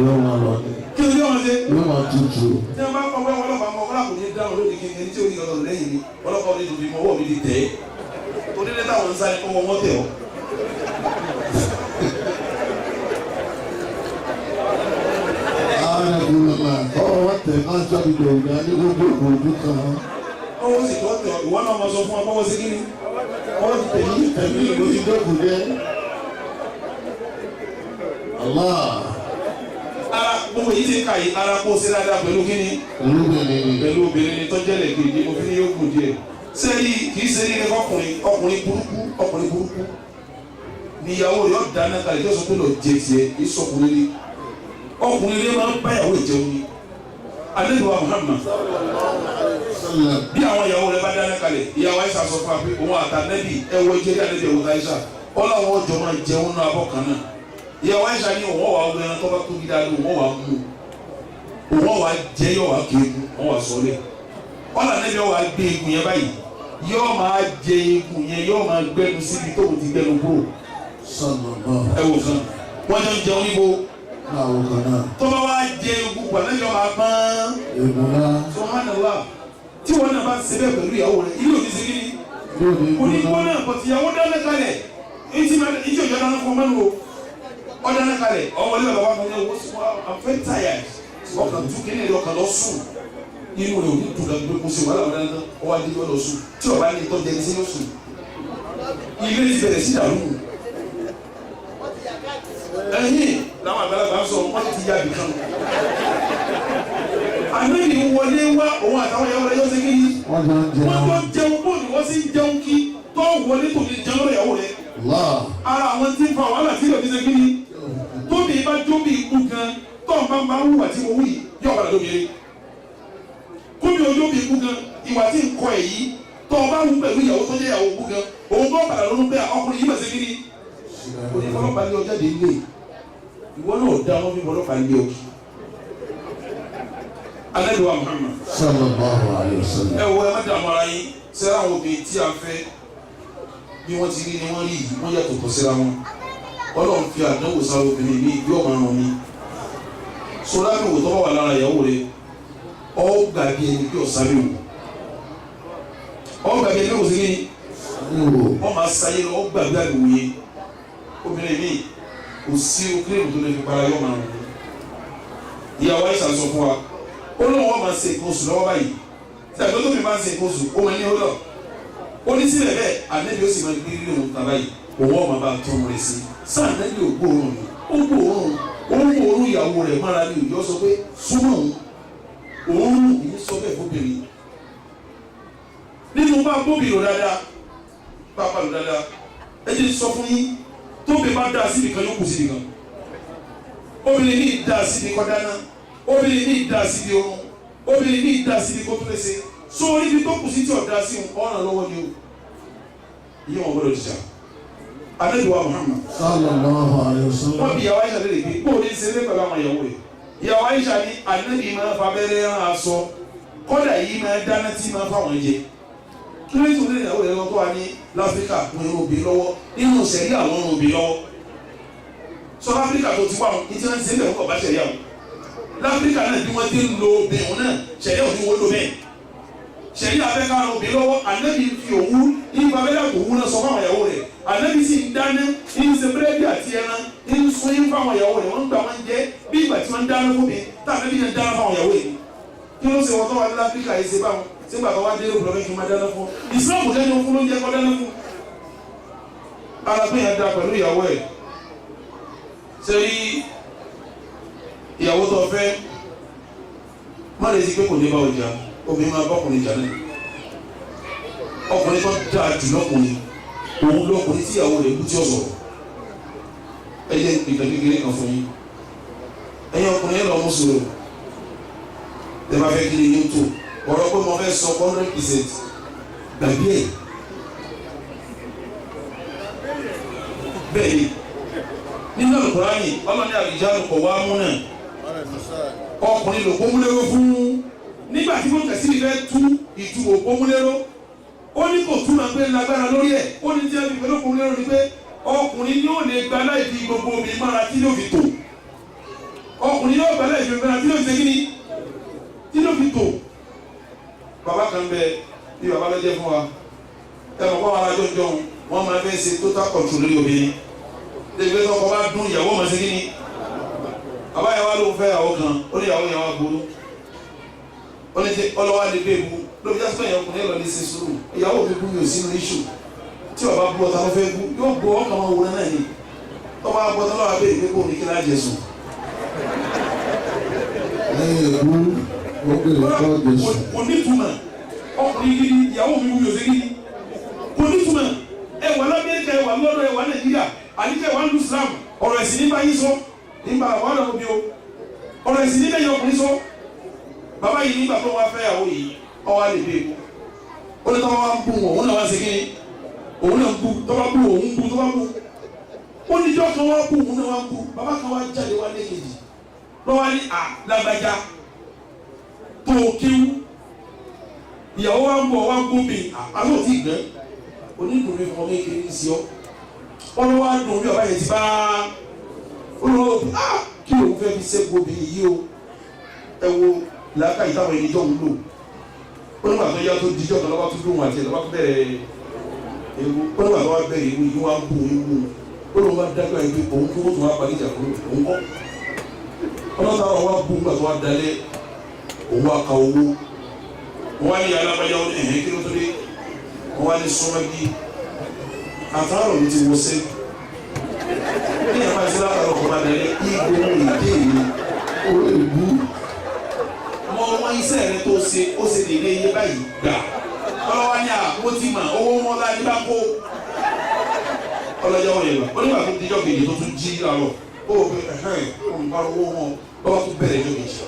Ló máa lọ ní. Kí ló lọ́wọ́ ṣe. Ló máa tutù. Tí wọ́n bá kọ́ pé ọlọ́pàá mọ ọlọ́pàá kò ní dáhùn lóde kí ẹni tí ò ní ọ̀rọ̀ lẹ́yìn mi ọlọ́pàá ò ní tòbí mọ ọwọ́ mi ti tẹ̀ ẹ́. Torí lẹ́tà wọn ń sáré kọ́wọ́ wọn tẹ̀ ọ́. Alhamdulillah. Ọwọ́ wọn tẹ̀ máa ń sọ́bi dòwúdà ní gbogbo òdu kan. Ọwọ́ sì tọ́ tẹ̀ ọ́ ìwọ náà máa sọ fún wa bọ́wọ́ sí kí ni. Ọwọ́ ti tẹ̀ yí. Ẹ̀mí ìlú ti dọ́kun jẹ́. Allah. Ara gbogbo yìí ti ń kà yìí ara kó ṣe dáadáa pẹ̀lú kí ni. Olúbìnrin ni. Pẹ̀lú obìnrin ni tọ́jẹ́lẹ̀ kejì mo fi ní yóò kù díẹ̀. Sẹ́yìn kì í ṣe ní ọkùnrin ọkùnrin burúkú ọkùnrin burúkú. Níyàwó rẹ̀ ọ̀ dáná kalẹ̀ tó sọ pé lọ jẹ tiẹ̀ ìsọkùnrin ni. Ọkùnrin rẹ̀ máa ń bá ìyàwó ìjẹun ni. Ànábì wa Muhammad Sallam. bí àwọn ìyàwó rẹ̀ bá dáná kalẹ̀ ìyàwó Aisha sọ fún wa pé òun àtànẹ́bì ẹwọ jẹ́rí ànẹ́bì ẹ̀wọ̀ Aisha ọlọ́wọ́ ọjọ́ máa jẹun náà abọ́ kan náà. Ìyàwó Aisha ní òun wà wọ ẹran tó bá tóbi dáadáa òun wà mú òun wà jẹ yọ wà kéegun òun wà sọlẹ̀ ọlọ́ ànẹ́bì wà gbé egun yẹn báyìí yọ máa jẹ egun yẹn yọ máa gbẹnu síbi tóun ti gbẹnu kúrò. Sallallahu. Ẹ wò kan wọ́n jọ ń jẹun níbo Láwo kan náà. tó bá wá jẹ egun pàdé yọ máa pọ́n. Ègúnlá. Subhanallah tí wọn náà bá ń ṣe bẹ́ẹ̀ pẹ̀lú ìyàwó rẹ̀ ilé òní segin ni Lóde onígbó náà kò tìyàwó dáná kalẹ̀ etí òjò dáná fún ọmọ nù o ọ dáná kalẹ̀ ọwọ́ ilé bàbá mi ní owó sùn I'm very tired ọkàn tún kí ní ẹ̀rọ ọkàn lọ sùn inú rẹ̀ òní dùn gbàgbé kó ṣe wàhálà wọn dáná ọwọ́ adé yọ lọ sùn tí ọba ní tọ́jú ẹni sí yóò sùn ilé ti bẹ̀rẹ̀ sí dàrú ẹ̀yìn làwọn àgbàlagbà sọ wọ́n ti yá ibìkan ànábì ń wọlé wá òun àtàwọn ìyàwó rẹ̀ yóò ṣe kí ni Wọ́n jọ ń wọ́n jẹun. tó jẹun bóòlù wọ́n sì ń jẹun kí tó wọlé tó fi jẹun lọ́dọ̀ ìyàwó rẹ̀ Allah. ara àwọn tí ń fa wàhálà tí yóò fi ṣe kí ni tóbi bá jóbi ikú gan tó ń bá máa ń hùwà tí mo wù yìí yóò padà lóbi rẹ̀ kóbi o jóbi ikú gan ìwà tí ń kọ ẹ̀ yìí tó o bá wù pẹ̀lú ìyàwó tó jẹ́ ìyàwó ikú gan òun tó padà lónú pé ọkùnrin yìí mà ṣe kí ni onífọlọ́pàá ní ọjà dé ilé ìwọ náà dá wọn fi fọlọ́pàá lé ọ. Ànábì wa Muhammad Sallallahu alayhi wa sallam. ẹ wo ẹ má dààmú ara yín sẹ́ra àwọn obìnrin tí a fẹ́ bí wọ́n ti rí ni wọ́n rí yìí wọ́n yàtọ̀ tọ̀ síra wọn Ọlọ́run fi àdánwò sára obìnrin mi yóò máa ràn mí sọlá mi wò tó bá wà lára ìyàwó rẹ ọ gbàgbé ẹni bí ọ̀sán mi wò ọ gbàgbé ẹni bí kò sí ní Wò. wọ́n máa sáyé lọ ọ gbàgbé àgbèwò yẹn obìnrin mi kò sí kílíìmù tó lè fi para yóò máa ràn mí ìyàwó Aisha sọ fún wa ó lóun wọ́n máa ṣe nǹkan oṣù lọ́wọ́ báyìí tí àgbẹ̀ tó fi máa ń ṣe nǹkan oṣù ó máa ní ó lọ ó ní sílẹ̀ bẹ́ẹ̀ ànẹ́bí ó sì máa gbé rí òun tàbá yìí òun ọ̀ máa bá tó òun rẹ̀ sí sáà ànẹ́bí ò gbóòórùn ni ó gbóòórùn ó ń gbóòórùn ìyàwó rẹ̀ mọ́ra ní òjò sọ pé súnmọ́ òun òórùn kì í sọ bẹ́ẹ̀ fóbìnrin nínú bá bóbi rò dáadáa bá bá rò dáadáa ẹ jẹ́ sọ fún yín tóbi bá dáa síbi kan yóò kù síbi kan obìnrin ní ìdá síbi kọ́ dáná obìnrin ní ìdá síbi oorun obìnrin ní ìdá síbi kó tó lè ṣe so ibi tó kù sí tí ọ̀dá sí ọ̀ràn lọ́wọ́ ni o ìyẹn wọn gbọ́dọ̀ dìjà Ànábì wa Muhammad Sallallahu alayhi wa wọ́n sallam. bí ìyàwó Aisha lè gbé bó o ní ṣe lé pẹ̀lú àwọn ìyàwó rẹ̀ ìyàwó Aisha ní Ànábì máa fa abẹ́rẹ́ rán aṣọ kọ́dà yìí máa dáná tí máa fáwọn jẹ kí ló ń sọ ní ìyàwó rẹ̀ lọ́wọ́ tó wà ní láfíríkà wọn yóò bí lọ́wọ́ nínú sẹ̀rí àwọn òbí lọ́wọ́ sọ láfíríkà tó ti wà wọn ní tí wọ́n ń ṣe bẹ́ẹ̀ wọ́n kọ̀ bá sẹ̀rí àwọn láfíríkà náà bí wọ́n ti ń lo obìnrin náà sẹ̀rí òní wọ́n lò bẹ́ẹ̀ sẹ̀rí abẹ́kára obìnrin lọ́wọ́ Ànábì fi òwú nípa abẹ́rẹ́ òwú náà sọ fáwọn ìyàwó rẹ̀ Ànábì sì ń dáná ń ṣe búrẹ́dì àti ẹran ń sun yín fáwọn ìyàwó rẹ̀ wọ́n ń gbà wọ́n jẹ bí máa ń dáná fún mi, tá ànábì yẹn dáná fún àwọn ìyàwó yìí. Kí ló ṣe wọ́n tó wà ní Áfíríkà yìí ṣe báwọn? Ṣé bàbá wa dé òkúlọ́ fẹ́ kí n máa dáná fún? Ìsìlámù jẹ́ ní fún lóúnjẹ kọ́ dáná fún. Ara pé yẹn da pẹ̀lú ìyàwó ẹ̀. Ṣé rí ìyàwó tó fẹ́ má lè sí pé kò ní bá ọjà, obìnrin máa bọ́kùnrin jà náà. Ọkùnrin tó dáa jù lọ́kùnrin òun lọ́kùnrin tí ìyàwó rẹ̀ kú tí ó sọ̀rọ̀. Ẹ jẹ́ ìtàn kékeré kan fún yín. Ẹ̀yin ọkùnrin yẹn lọ mú sùúrù tẹ bá fẹ́ kí ni yín tó ọ̀rọ̀ pé mo fẹ́ sọ 100% gbàgbé ẹ̀. Bẹ́ẹ̀ ni nínú Al-Kùránì, ọlọ́ni àlùjáde kò wá mú náà, ọkùnrin ló gbómúléró fún. Nígbà tí mo tẹ̀sí ìfẹ́ tú ìtú ògbómúléró, ó ní kò túmọ̀ pé lágbára lórí ẹ̀. Ó ní tí a fi pẹ̀lú ògbómúléró ni pé ọkùnrin yóò lè gba láì fi gbogbo obìnrin mára tí yóò fi tò. Ọkùnrin yóò gba láì fi mára tí yóò fi ṣe kíni, tí yóò fi tò. Bàbá kan bẹ bí bàbá lọ jẹ fún wa. Ẹ mọ̀ kó àwọn arájọ́ jọ̀hún wọ́n máa fẹ́ ṣe total control lórí obìnrin. Lẹ́yìn pé tọkọ bá dún, ìyàwó máa ṣe kíni. Bàbá yẹn wá ló ń fẹ́ ìyàwó kan, ó ní ìyàwó yẹn wá burú, ó ní tí ọlọ́wà lè bẹ́ẹ̀ bu lóbi jásí pé ìyàwó ọkùnrin lọ ní ṣe sùúrù. Ìyàwó mi bú mi ò sínú iṣu. Tí bàbá bú ọta ló fẹ́ bú, yóò bú ọkàn máa wòran náà ni. Tọ́ba bú ọta lọ́wọ́ abẹ́rẹ́ pé kó ní kí láà jẹ sùn. Lẹ́yìn èkú, ó pè é kọ́ Jésù. Kò ní túmọ̀. Ọkùnrin gidi, ìyàwó mi bú mi ò sí gidi, kò ní túmọ̀. Ẹ wà l'Amẹ́ríkà, ẹ wà lọ́dọ̀, ẹ wà Nàìjíríà, àdìgbẹ́ wà ní Islam. Ọ̀rọ̀ ẹ̀sìn nípa yín sọ nípa àwọn ọ̀dọ́ bí o, ọ̀rọ̀ ẹ̀sìn níbẹ̀ yẹn ọkùnrin sọ. Bàbá yìí nígbà tó wá fẹ́ yàwó yìí, ọwọ́ alẹ́ dé ó ní tọ́wọ́ wá ń bú wọn, òun náà wá ń ṣe kíni, òun náà ń bú. Tọ́wọ́ bú òun bú, tọ́wọ́ bú ó ní jọ́ kan wá bú, òun náà wá ń bú. Bàbá kan wá jáde wá lé kejì lọ́wọ́ ní à lágbájá tó kíw, ìyàwó wa ń bọ̀ wá ń bú mi àlọ́ òtí gbẹ́ onídùúrí fún ọmọ kékeré ń sí ọ. Wọn lọ wá dùn bí ọba yẹn ti bá olùwọ́ ah kí òun fẹ́ fi ṣẹ́gun obìnrin yìí o. Ẹ wo làákà yìí táwọn ẹni jọ ń lò. Ó nígbà tó yá tó dijọ́ kan lọ́wọ́ tó dùn àti ẹ̀ lọ́wọ́ tó bẹ̀rẹ̀ ewu. Ó nígbà tó wá bẹ̀rẹ̀ ewu yìí wá ń bù ewu, ó lóun wá dágbà yìí pé òun kó tó wá parí ìjà kúrò òun kọ́. Ọlọ́ta wà wá bù nígbà tó wá dalẹ̀, òun wá ka owó. Wọ́n wá ní alábàjá, ó ní ẹ̀hẹ́n, kí ló tó dé? Wọ́n wá ní sọ́mọ́ bí àtàrọ̀ ló ti wọ́sẹ́ ní ẹ̀fà sí látàrọ̀ kọ́ bá dalẹ̀ ìgbóhùn ìdí mi. Ó lè bú. Mọ wọn iṣẹ́ rẹ tó ṣe, ó ṣe dédé iye báyìí gbà. Ọlọ́wà ní à mo ti mà owó wọn lá ní bá kó ọlọ́jà wọn yẹn lọ. Ó nígbà tó dijọ́ kejì tó tún jí làárọ̀, ó wò pé ẹ̀hẹ́n òun bá owó wọn lọ́wọ́ tó bẹ̀rẹ̀ ẹjọ́ kejì.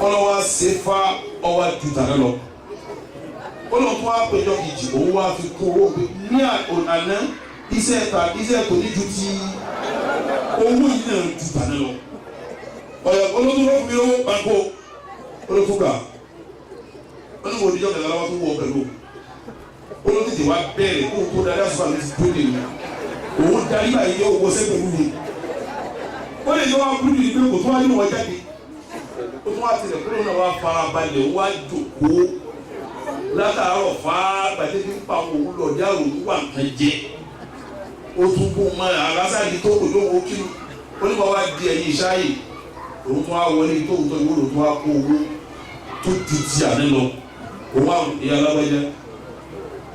Ọlọ́wà ṣe fa ọwà ju tàná lọ. Ó lọ́n tó wá péjọ kejì, òun wá fi kún owó pé ní àná iṣẹ́ ta iṣẹ́ kò ní ju ti owó yìí náà ju tàná lọ. Ọ̀yà olótú ló fún mi lówó banko olótú gbà. Oníwò oníjọ́ kẹta lọ́wọ́ tó wọ pẹ̀lú olótú ti wá bẹ̀rẹ̀ kó tó darí àsùnfà ló ti tó lè mi òun darí báyìí yóò wọ sẹ́ pẹ̀lú mi. Ó lè yọ wá kúrú yìí pé kò tó wá yóò wọ jáde. Ó tún wá tilẹ̀ kúrò náà wá farabalẹ̀ wá jòkóó látàárọ̀ fá gbàtẹ́ fi ń pa òun lọ dá òun wà nǹkan jẹ. Ó tún kó mọ àlásàdì tó kò lóhùn ó kí. Onígbà wá di ẹ̀yìn ìṣáyè, òun tún wá wọlé tó ń tọ́ ìwé, òun tún wá kó owó tó ju ti àná lọ. Òun wá ìyá alágbájá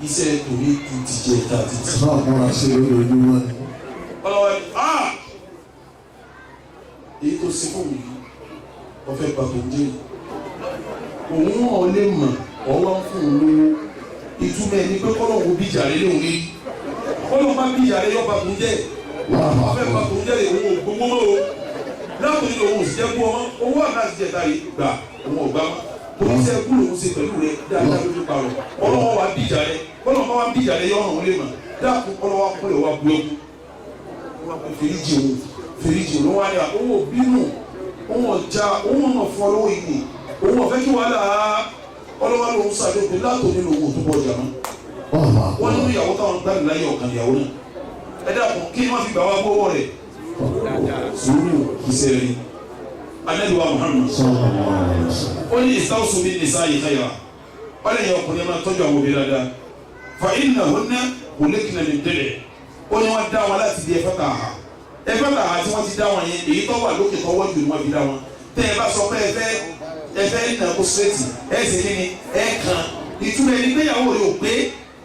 iṣẹ́ tòní ju ti jẹ ta títí. Náà múra sí lójoojúmọ́ ni. Ọlọ́wọ́ ni ah èyí tó ṣe fóun yìí, wọ́n fẹ́ bà tó ń jẹ́ yìí. Òun ọ̀ lè mọ̀ ọwọ́ ń fún un lówó. Ìtumọ̀ ẹ̀ ni pé kọ́lọ̀ wo bíjà rẹ léwu ní kọ́lọ̀ má bíjà rẹ yọ bà tó ń jẹ́. Wọ́n fẹ́ bà tó ń jẹ́, òun ò gbowó mọ́ o. Látòrí òun ò sì jẹ́ kú ọmọ owó àná àti jẹta yìí gbà, òun ò gbà mọ́. Torí iṣẹ́ kú lòun ṣe pẹ̀lú rẹ dáadáa lójú parọ́. Ọlọ́wọ́ wa bíjà rẹ, kọ́lọ̀ má wa bíjà rẹ yọ ọ̀run lè mọ̀ dáàkú. Ọlọ́wọ́ kúlẹ̀ wa bu ẹkú wọn kò fèrèjì òun, fèrèjì òun wá ní òun ò bínú, òun ọjà, òun ọmọ fún ọlọ́wọ́ yìí ni òun ọ̀fẹ́ kí wàhálà. Ọlọ́wọ́ lòun sàdókè látòní lòun ò tó bọ̀ ọjà mọ́. Wọ́n nínú ìyàwó táwọn gbàgbé láyé ọ̀kan ìyàwó náà. Ẹ dákun, kí ni wọ́n fi gbà wá gbọ́wọ́ rẹ̀? Sùúrù iṣẹ́ rí. Ànábì wa Muhammad ó ní ìsáwùsùn bí nìsa yìí káyà wọ́n lè yẹ ọkùnrin máa tọ́jú àwọn obìnrin dáadáa. Fa innahunna khuliqna min dil'. Ó ní wọ́n dá wọn láti di ẹ̀fọ́ kà á. Ẹgbẹ́ tàwa tí wọ́n ti dá wọn yẹn, èyí tó wà lókè tó wọ́jú ni wọ́n fi dá wọn. Tẹ́ ẹ bá sọ pé ẹ fẹ́ nà kó sírẹ́tì, ẹ sì kí ni ẹ kàn. Ìtumọ̀ ẹni pé ìyàwó rẹ̀ ò pé.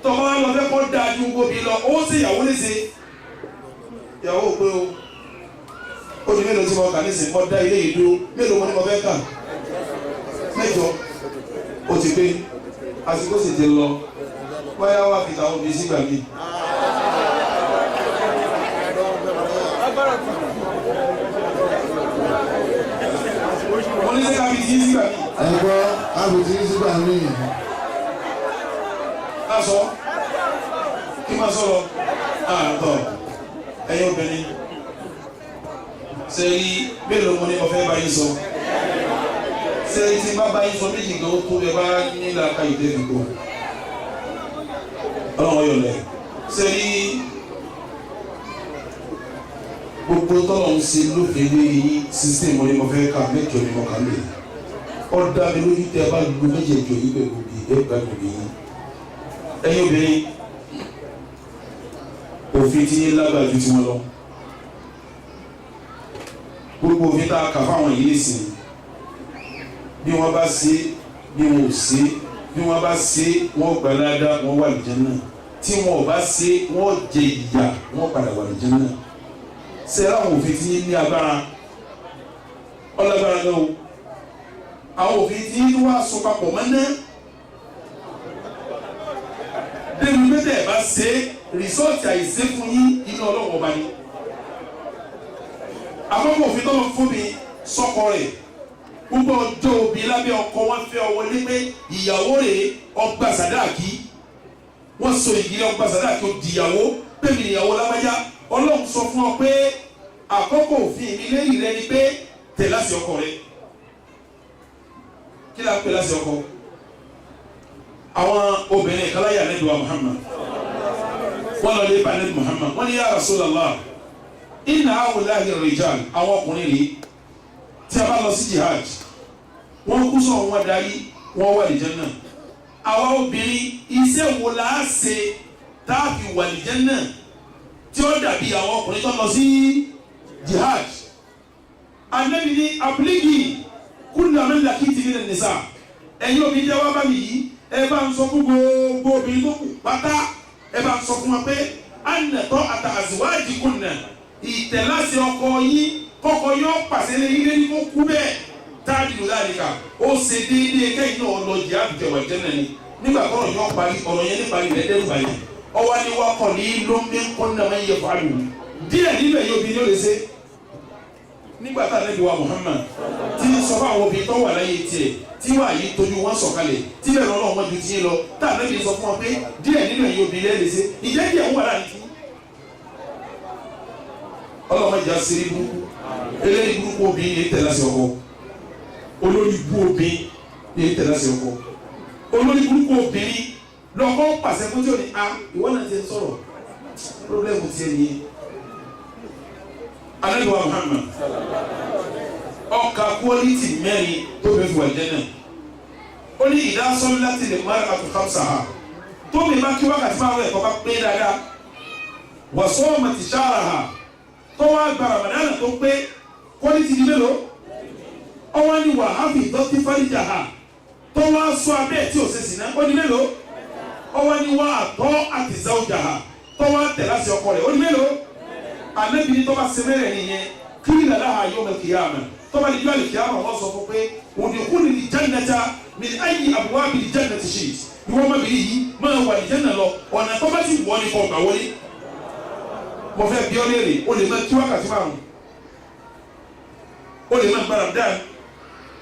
Tọ́ba wa lọ fẹ́ kọ́ da ju gbòbí lọ, ó sì ìyàwó léṣe. Ìyàwó ò pé o. Ó di mélòó tí mo kà nísìnyí? Mo dá ilé yìí dúró. Mélòó mo ní mo fẹ́ kà? Mẹ́jọ. Ó ti pé, àsìkò sì ti lọ. Bóyá wà fi tàwọn obìnrin sígbà míì. Mo ní sẹ́ka fi ti yín sígbà míì. Ẹ gbọ́, àbùtí sígbà míì. Ká sọ kí n máa sọ̀rọ̀ àtọ̀. Ẹ̀yin obìnrin, sẹ́rí mélòó mo ní mo fẹ́ bá yín sọ? Sẹ́rí tí n bá bá yín sọ méjì gan, ó tó. Ẹ bá nílà ká ìdè fìgbọ́, ọlọ́run yọ̀ lẹ̀. Sẹ́rí gbogbo tọ́lọ̀ ń ṣe lófin lé yín sísè, mo ní mo fẹ́ kà mẹ́jọ ni mo kà lè. Ó dá mi lójú, tẹ́ ẹ bá lu méjèèjì yìí pẹ̀lú bí ẹ gbàgbọ́ yín. Ẹ̀yin obìnrin, òfin tí yín lágbára ju tiwọn lọ. Gbogbo òfin tá a kà fáwọn yìí nìsín, bí wọ́n bá ṣe, bí wọn ò ṣe, bí wọ́n bá ṣe, wọ́n gbà ládàá, wọ́n wà lìjẹ́ náà. Tí wọn ò bá ṣe, wọ́n jẹ ìyà, wọ́n padà wà lìjẹ́ náà. Ṣe àwọn òfin tí yín ní agbára, ọlágbára náà o. Àwọn òfin tí yín wá so papọ̀ mọ́ náà débi pé tẹ̀ bá ṣe, rìsọ́ọ̀tì àìṣe fún yín, inú ọlọ́wọ́ ọba ni. Àkọ́kọ́ òfin tọ́lọ́ fún mi sọ́kọ rẹ̀, gbogbo ọjọ́ òbí lábẹ́ ọkọ wọn fẹ́ ọ wọlé pé ìyàwó rẹ̀, ọgbà sàdáàkì, wọ́n so ìdílé, ọgbà sàdáàkì, ó dìyàwó pèmí ìyàwó lágbájá. Ọlọ́run sọ fún ọ pé àkọ́kọ́ òfin mi lẹ́yìn rẹ ni pé tẹ̀ láti ọkọ rẹ. Kí la pè láti ọkọ? Àwọn obìnrin kaláyà Ànábì wa Muhammad, wọ́n lọ lé bá Ànábì Muhammad. Wọ́n ní, "Ya Rasulallah, inna haulahi rijal." Àwọn ọkùnrin rèé, tí a bá lọ sí jihad, wọ́n kú sọ, wọn darí, wọ́n wà ní Jánnà. Àwa obìnrin, iṣẹ́ wo la á ṣe tá a fi wà ní Jánnà tí ó dàbí àwọn ọkùnrin tó lọ sí jihad? Ànábì ní, "Ablighi kulla man laqiti minan nisa." Ẹ̀yin obìnrin jẹ́ wá bá mi yìí, ẹ bá ń sọ fún gbogbo obìnrin tó kù pátá, ẹ bá ń sọ fún wọn pé anna ta'ata azwajikunna, ìtẹ̀láṣẹ ọkọ yín, kọ́kọ́ yóò pàṣẹ lé yín lé kó kú bẹ́ẹ̀, táàdì dhalika, ó ṣe déédéé kẹ́yìn náà lọ jẹ́ àbùjẹ wà jẹ́ náà ni. Nígbà tọ́rọ̀ yóò parí, ọ̀rọ̀ yẹn níparí rẹ̀ dẹ́rù báyìí, ọwọ́ ni wọ́n kọ̀ ní lómi kọ́nà máa ń yẹ fàálù. Díẹ̀ níbẹ̀ yóò bí yóò lè ṣe. Nígbà tá Ànábì wa Muhammad tí ń sọ fún àwọn obìnrin tó wà láyé tiẹ̀, tí wà yìí tójú wọn sọ̀kalẹ̀, tí bẹ́ẹ̀ lọ́wọ́ wọn ju tiẹ̀ lọ, tá Ànábì sọ fún wọn pé díẹ̀ nínú ẹ̀yin obìnrin lè ṣe, ìjẹ́ díẹ̀ ń wà láàrin tí ọlọ́mọ ìjà sírí burúkú. Eléyìí burúkú obìnrin yìí tẹ̀lé àṣẹ ọkọ. Olórí bú obìnrin yìí tẹ̀lé àṣẹ ọkọ. Olórí burúkú obìnrin lọ́kọ́ pàṣẹ fún tí o ní a ìwọ náà ti ń sọ̀rọ̀, problem tiẹ̀ nìyẹn. Ànábì wa Muhammad ọkà quality mẹ́rin tó bẹ fi wà jẹ́ náà. Ó ní ìdásọ́lá láti lè má àtúkàmsà ha, tó mi bá kí wákàtí máa wẹ̀ kọ́ bá pé dáadáa, wàsọ́ọ̀mà ti sára ha, tó wá gba Ramadana tó pé, quality di mélòó? Ọwọ́ ni wàhálì dọ́tí fáríjà ha, tó wá sọ abẹ́ tí ò ṣe sì náà, ó di mélòó? Ọwọ́ ni wà àtọ́ àti záwùjà ha, tó wá tẹ̀ láti ọkọ rẹ̀, ó di mélòó? Ànábì ní tó bá ṣe mẹ́rẹ̀ nìyẹn, kí lálá ha yawm al-qiyamah, tó bá di jọ́ al-qiyamah, wọ́n sọ fún pé udkhuli al-jannata min ayyi abwabi al-jannati shi'ti. Ìwọ ọmọbìnrin yìí, máa wà al-janna lọ, ọ̀nà tó bá ti wọ̀ ní kò gbà wọlé. Mo fẹ́ bí ọ léèrè, o lè máa kí wákàtí márùn, o lè máa gbára dáa,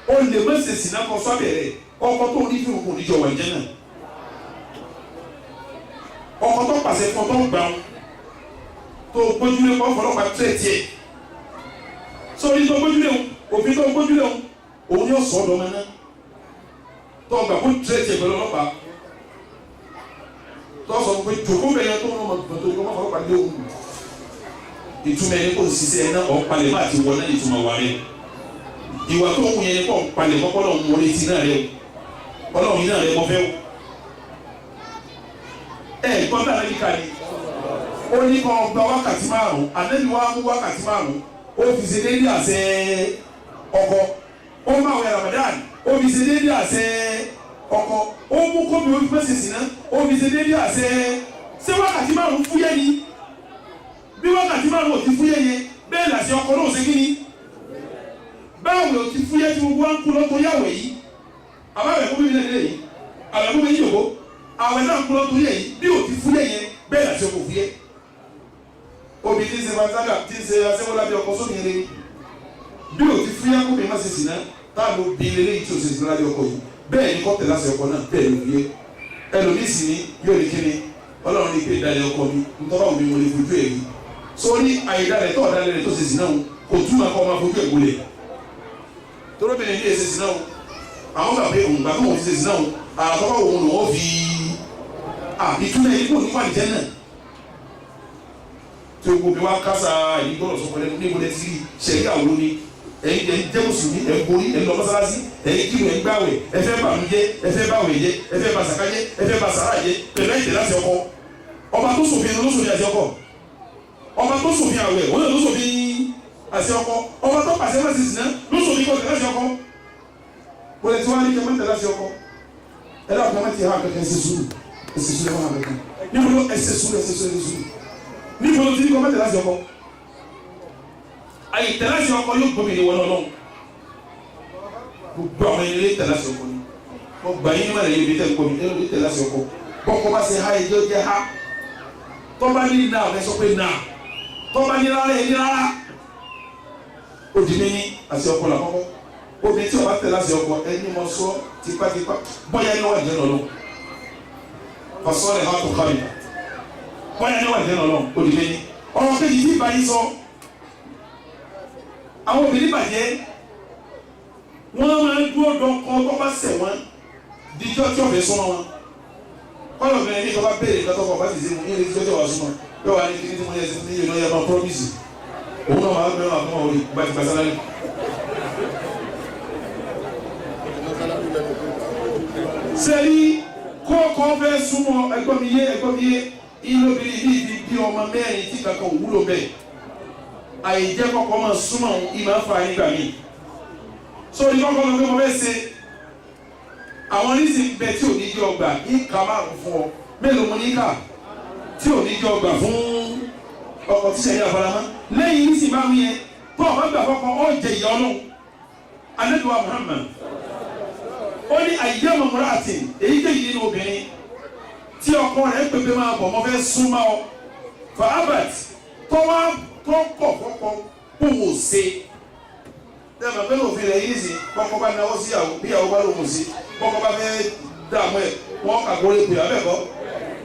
o lè má ṣe sìnà kọ sọ́bẹ̀rẹ̀ ọkọ tó ní fún òkú níjọ wà al-janna. Ọkọ tó pàṣẹ fún ọ tó ń gbà wọn, tó gbójúlé kọ́ fọlọ́pàá tẹ̀ tiẹ̀ sórí, tó gbójúlé o, òfin tó gbójúlé o, òun yóò sọ ọ́ dọ́mọ náà. Tó gbà kó tẹ̀ tiẹ̀ pẹ̀lú ọlọ́pàá, tó sọ pé jòkó bẹ̀yẹ, tó ń lọ mọ̀ tó kọ́ fọlọ́pàá lé òun, ìtumọ̀ ẹni kò ṣiṣẹ́ ẹ̀ náà, ọ̀ palẹ̀ má ti wọ náà. Ìtumọ̀ wà rẹ̀, ìwà tó ń yẹn kọ́ palẹ̀ mọ́kọ́ lọ́hùn wọlé ti náà rẹ o, ọlọ́run yìí náà rẹ mọ́ fẹ́ o. Ẹ gbọ́n tá a lè ká ni. Ó ní kó gba wákàtí 5, ànábì wa mú wákàtí 5, ó fi ṣe déédéé àṣẹ ọkọ. Ó má wẹ̀ Ramadan, ó fi ṣe déédéé àṣẹ ọkọ. Ó mú kóbi ó fi fẹsẹ̀ sí náà, ó fi ṣe déédéé àṣẹ. Ṣé wákàtí 5 fúyẹ́ ni? Bí wákàtí 5 ò ti fúyẹ́ yẹn, bẹ́ẹ̀ làṣẹ ọkọ náà ṣe kí ni? Báwo ló ti fúyẹ́ tí gbogbo wa ń kú lọ́tọ́ yàwẹ̀ yìí? Àbáwẹ̀ kó bíbí lẹ́yìn yìí, àwẹ̀ kó bíbí yòókó, àwẹ̀ náà ń kú lọ́tọ́ yẹ yìí, bí ò ti fúyẹ́ yẹn, bẹ́ẹ̀ làṣẹ ọkọ fúyẹ́. Obì tí ń ṣe fantaga tí ń ṣe aṣẹ́wó lábẹ́ ọkọ sómi yẹn lé, bí ò ti fúyẹ́ kó mi má ṣe sì ná táàbù bí lélẹ́yìí tí ò ṣe sì lábẹ́ ọkọ yìí, bẹ́ẹ̀ ni kọ́ tẹ̀lé àṣẹ ọkọ náà, bẹ́ẹ̀ ló fúyẹ́. Ẹlòmíì sì ni yóò ní kíni Ọlọ́run ní pé ìdálẹ̀ ọkọ mi ntọ́ba òbí mo lè fojú ẹ̀ rí sórí àyèdálẹ̀ tó ọ̀dálẹ̀ rẹ̀ tó ṣe sì náà kò túmọ̀ kọ́ ọmọ fojú ẹ̀ gbolẹ̀. Torobìnrin ní èsì sinna o, àwọn gbà pé òun gbà pé òun ti ṣe sinna o, àtọ́kọ̀ òun lòun fi ìtúlẹ̀ yìí kò ní wà nìjẹ́ náà tí o gbòmí wá kásá èyí gbọ́dọ̀ sọ pẹ̀lú ní ìwọlé tí sẹ̀rí àwọn ni ẹ̀yin ẹ̀ ń jẹ́ mùsùlùmí, ẹ̀ ń borí, ẹ̀ ń lọ mọ́sálásí, ẹ̀yin kírun, ẹ̀ ń gbàwẹ̀, ẹ fẹ́ bànújẹ́, ẹ fẹ́ bàwẹ̀ jẹ́, ẹ fẹ́ bà sàká jẹ́, ẹ fẹ́ bà sàrà jẹ́ pẹ̀lú ẹ̀jẹ̀ láti ọkọ. Ọba tó ṣòfin ló ṣòfin àti ọkọ, ọba tó ṣòfin àwẹ̀ òun náà ló ṣòfin àti ọkọ, ọba tó pàṣẹ má ṣe sìná ló ṣòfin kọ́ tẹ̀lé àti ọkọ. Wọlé tí wọ́n á ní kẹ́ mọ́ tẹ̀lé àti ọkọ. Ẹ dàpọ̀ kẹ́ mọ́ ti hàn kẹ́kẹ́, ẹsẹ̀ sùúrù, ẹsẹ̀ sùúrù, ẹ má hàn kẹ́kẹ́ níbo ló ẹsẹ̀ sùúrù, ẹsẹ̀ sùúrù, ẹsẹ̀ sùúrù. Níbo ló ti ní kọ́ mọ́ tẹ̀lé àti ọkọ? Àyè tẹ̀lé àti ọkọ yóò gbómi ní wọlé Ọlọ́run. Gbogbo àwọn ilé tẹ̀lé àti ọkọ ni wọ́n gbà yín mọ̀lẹ́ yìí bí tẹ̀ ń gbọ́ mi ẹ ló tẹ̀lé àti ọkọ. Bọ́kọ bá ṣe ha, ẹjọ́ jẹ́ ha. Tọ́ba ní náà, ẹ sọ pé náà. Tọ́ba ní rárá, ẹ ní rárá. Ó di méní, àti ọkọ là kọ́kọ́. Obìnrin tí o bá tẹ̀lé àti ọkọ ẹni mọ sọ tipátipá bọ́yá ní wà jẹ́ lọ́lọ́ fasọ́lẹ̀ ha tó kárí bọ́yá ní wà jẹ́ lọ́lọ́. Ó di méní. Ọ̀rọ̀ kejì tí ìbáyìí sọ, àwọn obìnrin bàjẹ́, wọ́n máa ń dúró dọ́kọ tó bá ṣẹ̀ wọ́n díjọ́ tí ọ̀fẹ́ súnmọ́ wọn. Kọ́lọ̀ obìnrin ní ìjọba béèrè nǹkan tó kọ̀ bá sì ṣe mú yín lè díjọ́ tí wàá súnmọ́ yóò wá ní kí ní tí mo yẹ sí ní yóò yẹ máa promise òun náà máa bẹ̀rẹ̀ máa fún ọ orí bá ti gba sálárì. Sẹ́rí kọ́kọ́ fẹ́ súnmọ́, ẹgbọ́n mi yé, ẹgbọ́n mi yé, ilé obìnrin yìí fi bí ọmọ mẹ́rin tí kankan ò wúlò bẹ́ẹ̀. Àìjẹ́ kọ́kọ́ máa súnmọ́ òun ìmọ̀ ń fa nígbà míì. Sórí kọ́kọ́ lọ pé mo fẹ́ ṣe àwọn oníṣìí bẹ tí ò ní jẹ́ ọgbà ìka 5 fún ọ, mélòó mo ní kà tí ò ní jẹ́ ọgbà fún ọkọ tí sẹ́yìn àfaramọ́ lẹ́yìn ní sì máa ń yẹn tó ọba gbà fọkọ ọ jẹ ìyá Ọlọ́run. Anabiwa Muhammad ó ní àyè mọ̀mọ́ra àti èyíkéyìí nínú obìnrin tí ọkọ rẹ̀ pépé máa bọ̀ mọ́ fẹ́ súnmọ́ ọ fa abat tọ́wá tó kọ̀ fọ́kọ kó wò ṣe dẹ́gbà pé òfin rẹ̀ yìí sì kọ́kọ́ bá náwó sí ìyàwó bí ìyàwó bá lòun sí kọ́kọ́ bá fẹ́ dààmú ẹ̀ wọ́n kà kórè pè abẹ́kọ́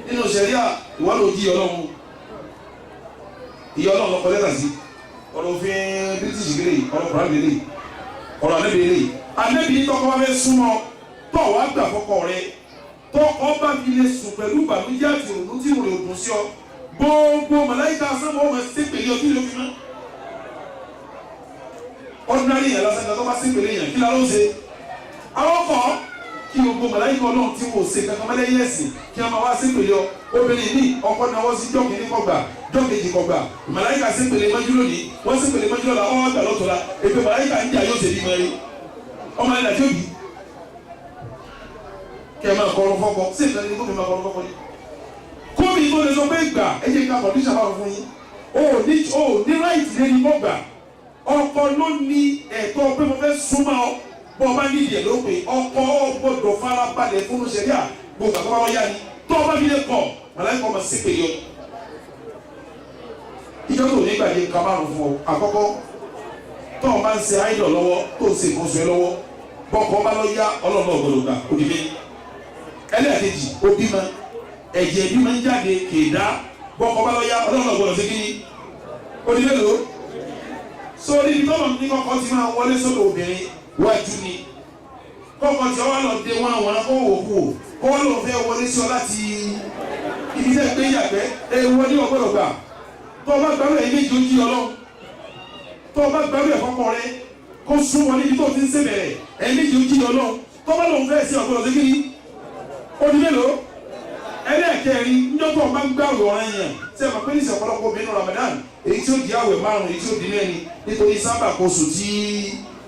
nínú sẹ̀ríà ìwà ló di Ọlọ́run ìyá Ọlọ́run lọ́kọ lẹ́tà sí ọ̀rọ̀ òfin British gẹ́lẹ́ yìí, ọ̀rọ̀ Kùránì gẹ́lẹ́ yìí, ọ̀rọ̀ Ànábì gẹ́lẹ́ yìí. Ànábì ní tọkọ bá fẹ́ súnmọ́ tọ́ wàá gbà fọkọ rẹ, tọkọ bá fi lè sùn pẹ̀lú ìbànújẹ́ àti òrùn tí ìrìn òdùn sí ọ, gbogbo màláíkà sánmọ́ ọmọ sépèlé ọtí ló fi mọ́. Ordinary yẹn lásán kan tó bá sépèlé yẹn kí la ló ń ṣe àwọn kọ́ kí gbogbo màláíkà Ọlọ́run tí wò ṣe kankan mọ́lẹ́yìn ẹ̀sìn kí wọ́n máa wá sépèlé ọ. Obìnrin ní ọkọ náwó sí jọ́kìnní kọgbà, jọ́kejì kọgbà, màláíkà sépèlé mọ́jú lónìí, wọ́n sépèlé mọ́jú lọ́la, ọwọ́ àgbà lọ́tọ̀la ètò màláíkà ń jà yóò ṣe bí mọ́rí ọmọ ẹ̀ nàìjíríà bí kẹ́ ẹ máa kọrun fọ́kọ sí ìtàn ní gómìnà máa kọrun fọ́kọ ni. Kómi tó lè sọ pé gbà ẹ jẹ́ ká kọ̀díṣà máa fún yín, o ò ní ráìtì lé ní kọ́ gbà. Ọkọ ló ní ẹ̀tọ́ pé mo fẹ́ súnmọ́ ọ, bọ́ ọ bá ní ìdí ẹ̀ ló pé ọkọ gbọ́dọ̀ farabalẹ̀ fún sẹ́ríà gbogbo àkọ́kọ́ wọn yá ni tó o bá fi lè kọ̀ màláíkà ọmọ sí pé yọ. Ìjọ tó ní gbàdé nǹkan 5 fún ọ. Àkọ́kọ́, tó o bá ń ṣe áìdọ̀ lọ́wọ́, tó o ṣe nǹkan oṣù ẹ lọ́wọ́, bọ́kọ bá lọ yá Ọlọ́run náà gbọ́dọ̀ gbà ó di méjì. Ẹlẹ́ẹ̀kejì, ó bímọ, ẹ̀jẹ̀ bímọ ń jáde kèédá, bọ́kọ bá lọ yá Ọlọ́run náà gbọ́dọ̀ ṣe kí ni ó di mélòó. Sórí ibi tọ́lọ̀ ní kọ́kọ́ ti máa wọlé sọ́dọ̀ obìnrin wájú ni kọ́kọ́ tí ọwọ́ lọ dé wọn àwọn kó wò kú kó wọ́n lòun fẹ́ wọlé sí ọ láti ibi tẹ́ gbé yàgbẹ́ ẹ wọlé ọgbọ́dọ̀ gbà. Tó o bá gbàgbé ẹ̀ méjì ó jí Ọlọ́run, tó o bá gbàgbé ẹ̀ fọ́kọ rẹ kó sún wọn níbi tó o ti ń sèbẹ̀rẹ̀ ẹ̀ méjì ó jí Ọlọ́run. Tó o bá lòun fẹ́ sí ọgbọ́dọ̀ sí kí ni ó di mélòó. Ẹlẹ́ẹ̀kẹrin, níjọ́ tó o bá ń gbàwẹ̀ ọ̀ràn yẹn, tí ẹ mọ̀ pé níṣẹ́ ọ̀pọ̀lọpọ̀ obìnrin Ramadan, èyí tí ó di àwẹ̀ márùn, èyí tí ó di mẹ́rin, nítorí sábà kóṣù tí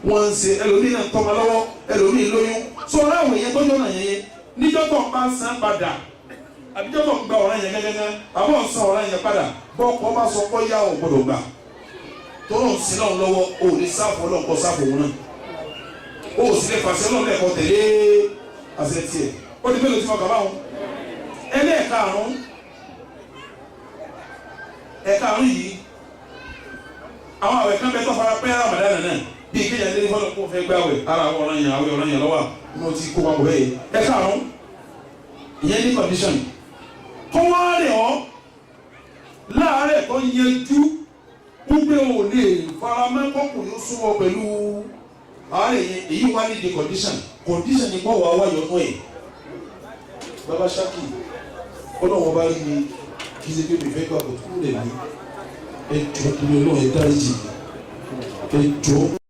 wọ́n ń ṣe, ẹlòmíì náà ń tọ́mọ lọ́wọ́, ẹlòmíì lóyún. Sọ ọ̀rọ̀ yẹn tọ́jú ọ̀nà yẹn, níjọ́ tó o bá ń san padà, àbíjọ́ tó ń gba ọ̀ràn yẹn gẹ́gẹ́, àbọ̀ ń san ọ̀ràn yẹn padà, bọ́ọ̀kọ́ bá sọ pé yá ò gbọ́dọ̀ gbà, tọ́lọ̀ ń sin náà lọ́wọ́, ò ní sáfù ọlọ́kọ sáfù òun náà, ó sì lè fàṣẹ ọlọ́run lẹ́ẹ̀kọ́ tẹ̀lé àṣẹ tiẹ̀. Ó di mélòó tí wọ́n kà báwọn? Ẹlẹ́ẹ̀karùn-ún, ẹ̀karùn-ún yìí, àwọn àwẹ̀ kan bẹ tó fara pẹ́ Ramadan náà, bíi kéèyàn lé fọlọ́ kó fẹ́ gbàwẹ̀ ara àwọn ọ̀ràn yẹn, àwẹ̀ ọ̀ràn yẹn lọ́wọ́ mo ti kó papọ̀ bẹ́ẹ̀. Ẹ̀karùn-ún ìyẹn ní condition kó wá rẹ̀ ọ́ láàárẹ̀ tó yẹjú wípé o lè faramẹ́ kọkùnrin ó súnmọ́ pẹ̀lú àárẹ̀ yẹn. Èyí wá ní the condition ni kọ́ wà wáyọ̀ nù ẹ̀. Baba Ṣákì, ọlọ́wọ́n bá rí mi, kì í ṣe pé mi fẹ́ gbà kó kúrò lè mi. Ẹ jọ̀ọ́, torí Ọlọ́run, ẹ dáríjì mi, ẹ jọ̀ọ́.